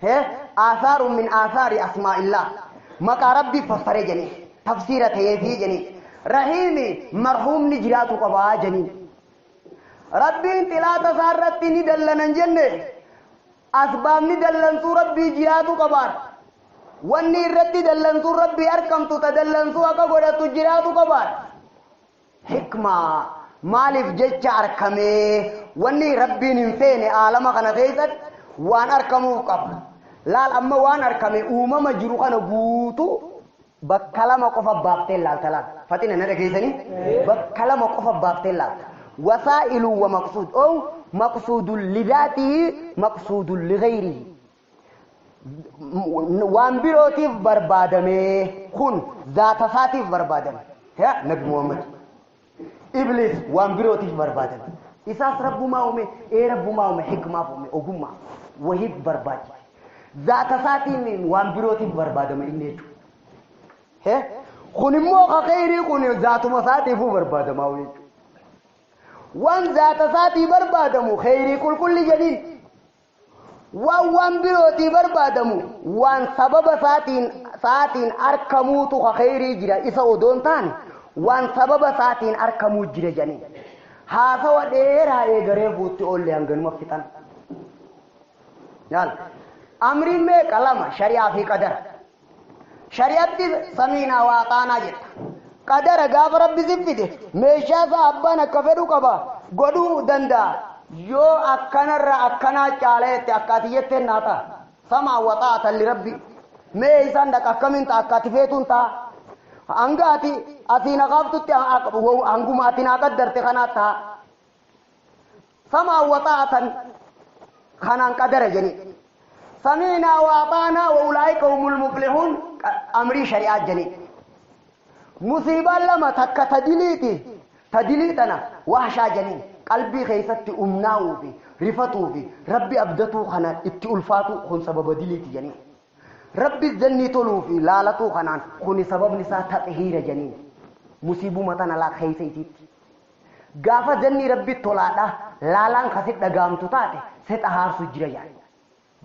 Hee aasaaru min aasaari asmaa'illaa. Maqaa rabbii fassare jedhanii. Tafsiira ta'eefii jedhanii. Rahiimi marhuumni jiraatu qabaa jedhanii. Rabbiin xilaata isaa irratti ni dallanan jenne asbaabni dallansuu rabbii jiraatu qabaadha. Wanni irratti dallansuun rabbii argamtu ta dallansuu akka godhatu jiraatu qabaadha. Hikmaa maaliif jecha arkamee wanni rabbiin hin feene aalama kana keessatti waan arkamuuf qaba. Laal amma waan arkame uumama jiru kana guutuu bakka lama qofa baaftee laalta laal. Faxina na dhageessanii? Bakka lama qofa baaftee laalta. Wasaa'ilu wa maqsuud. Oo maqsuudun lidaatii maqsuudun ligayrihi. Waan birootiif barbaadamee kun zaata isaatiif barbaadame. Yaa Nabi Muhammad. Iblis waan birootiif barbaadame. Isaas rabbumaa uume, ee rabbumaa uume, hikmaaf uume, ogummaa wahiif barbaachise. Zaata isaatiin waan birootiif barbaadame inni jechuudha. Hee? Kun immoo ka kheyrii kun zaatuma isaatiifuu barbaadamaa jechuudha. Waan zaata isaatii barbaadamu kheyrii qulqulli jedhiin. Waan waan birootii barbaadamu waan sababa isaatiin isaatiin arkamuutu ka kheyrii jira isa odoon taane waan sababa isaatiin arkamuu jira jedhanii. Haasawa dheeraa eegaree buutti oolle hanganuma fixan. Yaala. Amriin meeqa lama shari'aa fi qadara. Shari'atti samiinaa waa xaanaa jetta. Qadara gaafa rabbi si fide meeshaa isaa abbaan akka fedhu qaba godhuu danda'a. Yoo akkanarra akkanaa caala jette akka ati jetteen naa ta'a. Samaa wa xaa'atan li rabbi. Mee isaan dhaqa akkamiin ta'a akka ati feetuun ta'a. Hanga ati asii na kaaftutti hanguma ati naa qaddarte kanaa ta'a. Samaa wa xaa'atan kanaan qadara jedhanii. Samiinaa wa axaanaa wa ulaa'ika humul muflihuun amrii shari'aa jedhanii. Musiibaan lama takka tadiliiti. Tadilii tana wahshaa jedhanii qalbii keessatti umnaa'uu fi rifatuu fi rabbi abdatuu kana itti ulfaatu kun sababa diliiti jedhanii. Rabbi zannii toluu fi laalatuu kanaan kuni sababni isaa taxihiira jedhanii. Musiibuma tana laa keessa isiitti. Gaafa zannii rabbi tolaadha laalaan kasit dhagaamtu taate se xahaarsu jira yaada.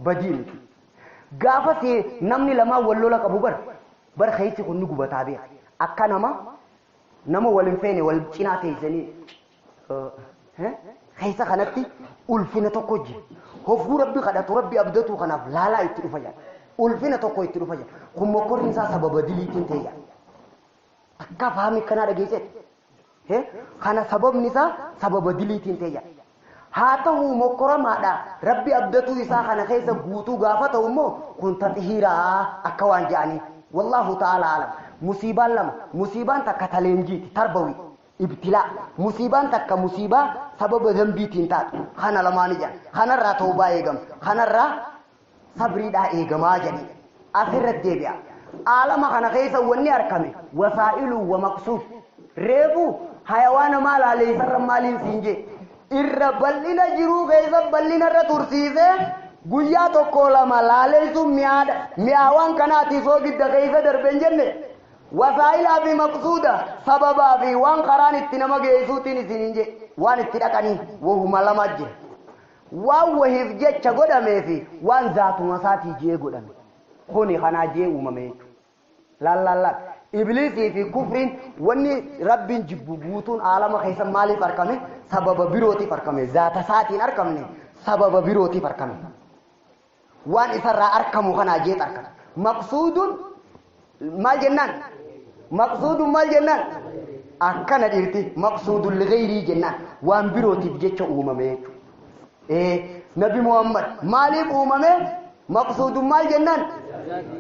Badii miti. Gaafa si namni lamaan wal lola qabu bar bar keessi kun ni gubataa beeka. Akka nama nama wal hin feene wal cinaa teessanii keessa kanatti ulfina tokko jira. Hogguu rabbi kadhatu rabbi abdatuu kanaaf laalaa itti dhufa jedha. Ulfina tokko itti dhufa jedha. Kun mokkorri isaa sababa diliitiin ta'e jedha. Akka fahamii kanaa dhageesseeti. Kana sababni isaa sababa diliitiin ta'e jedha. Haa ta'u mokkoramaadha rabbi abdatuu isaa kana keessa guutuu gaafa ta'u immoo kun taxihiiraa akka waan jedhanii. Wallaahu ta'ala alam. Musiibaan lama. Musiibaan takka taleenjiiti tarbawi. Ibtilaa. Musiibaan takka musiibaa sababa zambiitiin taatu. Kana lamaani jedhan. Kanarraa tawbaa eegama. Kanarraa sabriidhaa eegamaa jedhanii. Asirratti deebi'a. Aalama kana keessa wanni argame wasaa'iluu wa maqsuud. Reefu hayawaana maal haaleessarra maaliin siin jee. Irra bal'ina jiruu keessa bal'ina irra tursiisee guyyaa tokko lama laaleessuun mi'aadha. Mi'aawaan kanaati soo gidda keessa darbe hin jenne. Wasaa'ilaa fi maqsuuda sababaa fi waan karaan itti nama geessuutiin isin hin jee. Waan itti dhaqanii wahuma lama jira. Waan wahiif jecha godhamee fi waan zaatuma isaatii jee godhame. Kuni kanaa jee uumame jechuudha. Laal laal laal. Ibliisii fi kufriin wanni rabbiin jibbu guutuun aalama keessa maaliif argame? Sababa birootiif argame. Zaata isaatiin argamne sababa birootiif argame. Waan isarraa argamu kanaa jeet argame. Maqsuudun maal jennaan? Maqsuudun maal jennaan? Akkana dhiirti maqsuudun ligayrii jennaan waan birootiif jecha uumame jechuudha. Nabi Muhammad maaliif uumame? Maqsuudun maal jennaan?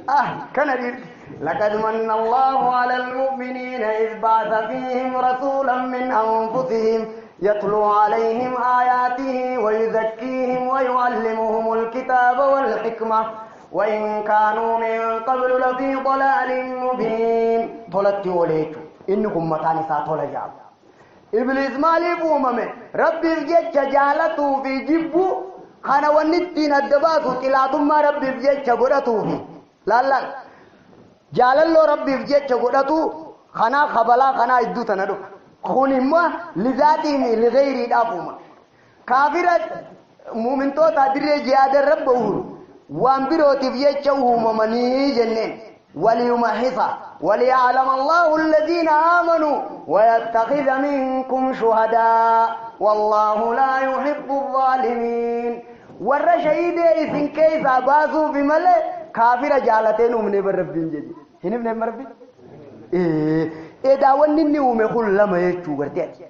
Ah, kana dhiirti. لقد من الله على المؤمنين إذ بعث فيهم رسولا من أنفسهم يتلو عليهم آياته ويزكيهم ويعلمهم الكتاب والحكمة وإن كانوا من قبل لفي ضلال مبين. طلت وليت إنكم متاني ساتولا جاب. إبليس مالي أممه ربي جتش جالته في جبه خانا ونتين الدباسو تلاتما ربي جتش قرأته في لا لا jaalalloo rabbiif jecha godhatu kanaa kabalaa kanaa idduu tana dhufa. Kun immoo lizaatii fi ligayriidhaaf uuma. Kaafira muumintoota dirree jihaada irra bahuun waan birootiif jecha uumamanii jenneen. وليمحص وليعلم الله الذين آمنوا ويتخذ منكم شهداء والله لا يحب الظالمين. warra shahiidee isin keessaa baasuufi malee kaafira jaalateen uumne bar rabbiin jedhe. Hin himne rabbi? Edaa wanni inni uume kun lama jechuu gartee ati.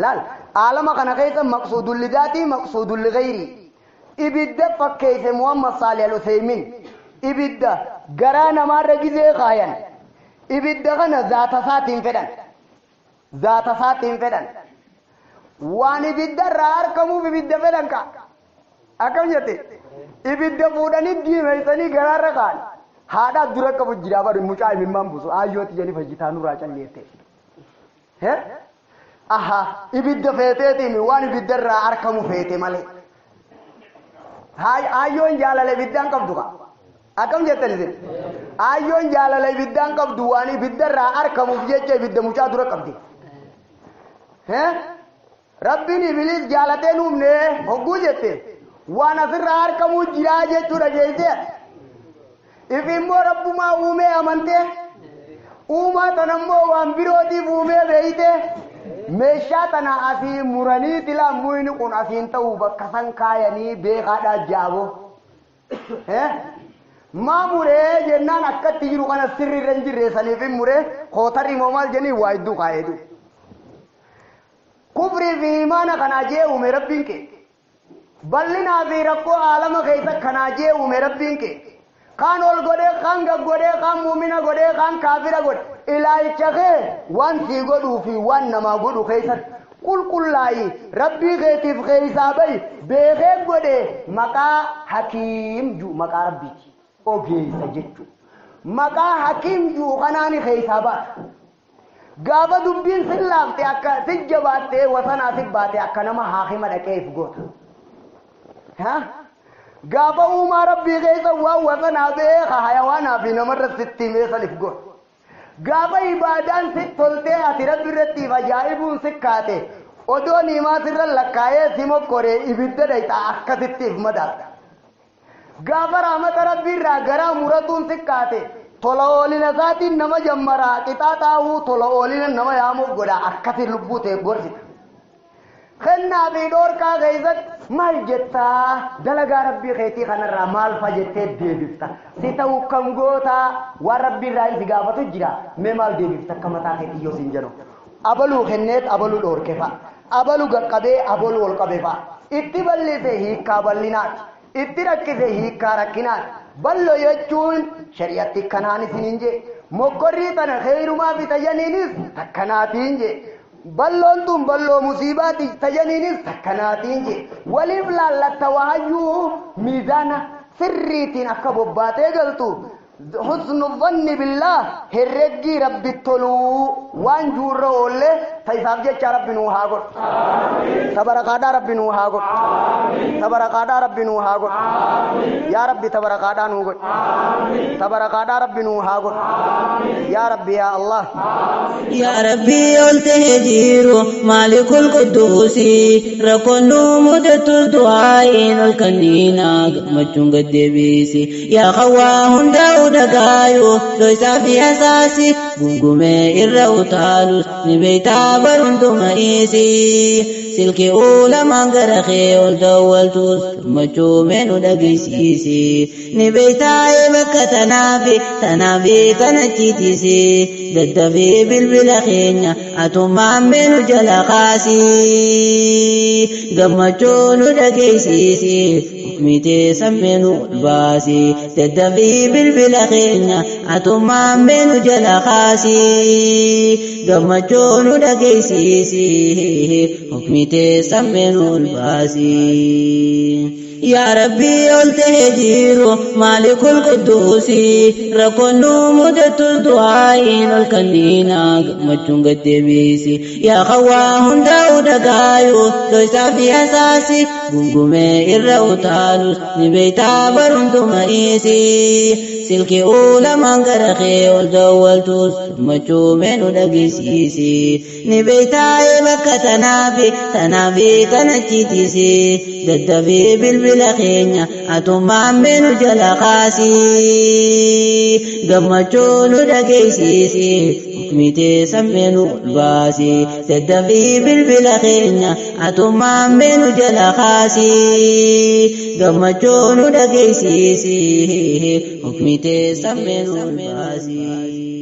Laal aalama kana keessa maqsuudul lidaatii maqsuudul ligayrii. Ibidda fakkeesse Muhammad Saalih Al-Uthaymin. Ibidda garaa namaarra gizee kaayan. Ibidda kana zaata isaatiin fedhan. Zaata isaatiin fedhan. Waan ibidda irraa argamuuf ibidda fedhan ka. Akkam jette? Ibidda fuudhanii diimeessanii garaarra kaan. Haadhaaf dura qabu jira bari mucaa imimmaan buusu. Aayyooti jedhanii fayyitaa nurraa calleette. Aha ibidda feeteetiin waan ibidda irraa argamu feete malee. Aayyoon jaalala ibiddaan qabdu ka. Akkam jettan isin? Aayyoon jaalala ibiddaan qabdu waan ibidda irraa argamuuf jecha ibidda mucaa dura qabdi. Rabbiin ibiliis jaalateen uumne hogguu jette. Waan asirraa argamuu jiraa jechuudha geessee. If immoo rabbumaa uumee amantee uumaa tana immoo waan birootiif uumee beeyte meeshaa tana asii muranii tilaa muyni kun asiin ta'uu bakka san kaayanii beekaadhaa jaabo. Maa muree jennaan akkatti jiru kana sirri irra hin jirre saniif hin muree kootarri immoo maal jennii waa hedduu kaa'ee jiru. Kufrii fi imaana kanaa jee uume rabbiin kee. Bal'inaa fi rakkoo aalama keessa kanaa jee uume rabbiin kee. Kaan ol godhee, kaan gad godhee, kaan muumina godhee, kaan kaafira godhe. Ilaalcha kee waan sii godhuu fi waan namaa godhu keessatti qulqullaa'i rabbii keetiif keessaa bahi beekee godhe maqaa hakiim jiru maqaa rabbiiti. Ogeessa jechuudha. Maqaa hakiim jiru kanaan keessaa baata. Gaafa dubbiin sin laafte akka si jabaattee wasanaa si baate akka nama haakima dhaqee if goota. Gaafa uumaa rabbii keessa waan wasanaa beeka hayawaanaa fi namarra sitti himee san if goota. Gaafa ibaadaan si toltee ati rabbi irratti if ajaa'ibuun si kaate odoo niimaa sirra lakkaa'ee si mokkoree ibidda dhayxa akkasitti if madaalta. Gaafa rahmata rabbii irraa garaa muratuun si kaate tola oolina isaatiin nama jammaraa qixaa xaa'uu tola oolina nama yaamuuf godha akkasi lubbuu ta'e gorsita. Kennaa fi dhoorkaa keessatti maal jettaa dalagaa rabbii keetii kanarraa maal fa jettee deebifta. Si ta'u kam gootaa waan rabbii irraa si gaafatu jira mee maal deebifta akka mataa keetii yoo siin jedhu. Abaluu kenneet abaluu dhoorke fa'a. Abaluu qaqqabee abaluu ol qabe fa'a. Itti bal'ise hiikkaa bal'inaati. Itti rakkise hiikkaa rakkinaati. Ballo jechuun shari'atti kanaan isiniin jee. Mokkorrii tana heerumaa fi tayyaniinis takkanaatiin jee. Balloon tun balloo musiibaati tayyaniinis takkanaatiin jee. Waliif laallatta waayyuu miizaana sirriitiin akka bobbaatee galtu. Husnu dhanni billaah herreggii rabbi toluu waan juurra oollee ta'isaaf jecha rabbi nuu haa godhu. Tabarakaadhaa rabbi nuu haa godhu. Tabarakaadhaa rabbi nuu haa godhu. Yaa rabbi tabarakaadhaa nuu godhu. Tabarakaadhaa rabbi nuu haa godhu. Yaa rabbi yaa Allah. Yaa Rabbi ol ta'e jiru maalikul qudduusi rakkoon nu mudatus du'aa'iin ol kanniina gammachuun gad deebisi. Yaa hawaa hundaa'u dhagaayu dhoysaa fi asaasi gungumee irra utaalus ni beektaa barumtuma dhiisi. Silkii ulamaan gara kee ol dawwaltus gammachuu mee nu dhageessisi. Ni beektaa bakka tanaafi tanaafi tana chiitisi. Daddafii bilbila keenya atummaan mee nu jala kaasi. Gammachuu nu dhageessisi. Hukumitee sammee nu ol baasi. Daddafii bilbila keenya atummaan mee nu jala kaasi. Gammachuu nu dhageessisi. Hukumitee sammee nu ol baasi. Yaa Rabbi ol ta'e jiru maalikul qudduusi rakkoon nu mudatus du'aa'iin ol kanniina gammachuun gad deebisi. Yaa hawaa hundaa'u dhagaayu dhoysaa fi asaasi gungumee irra utaalus ni beektaa barumtuma dhiisi. Silkii ulamaan gara kee ol dawwaltus gammachuu mee nu dhageessisi. Ni beektaa'ee bakka tanaafi tanaafi kana chitisi. Daddafii bilbila keenya atummaan mee nu jala kaasi. Gammachuu nu dhageessisi. Hukmitee sammee nu ol baasi. Daddafii bilbila keenya atummaan mee nu jala kaasi. Gammachuu nu dhageessisi. Hukmitee sammee nu ol baasi.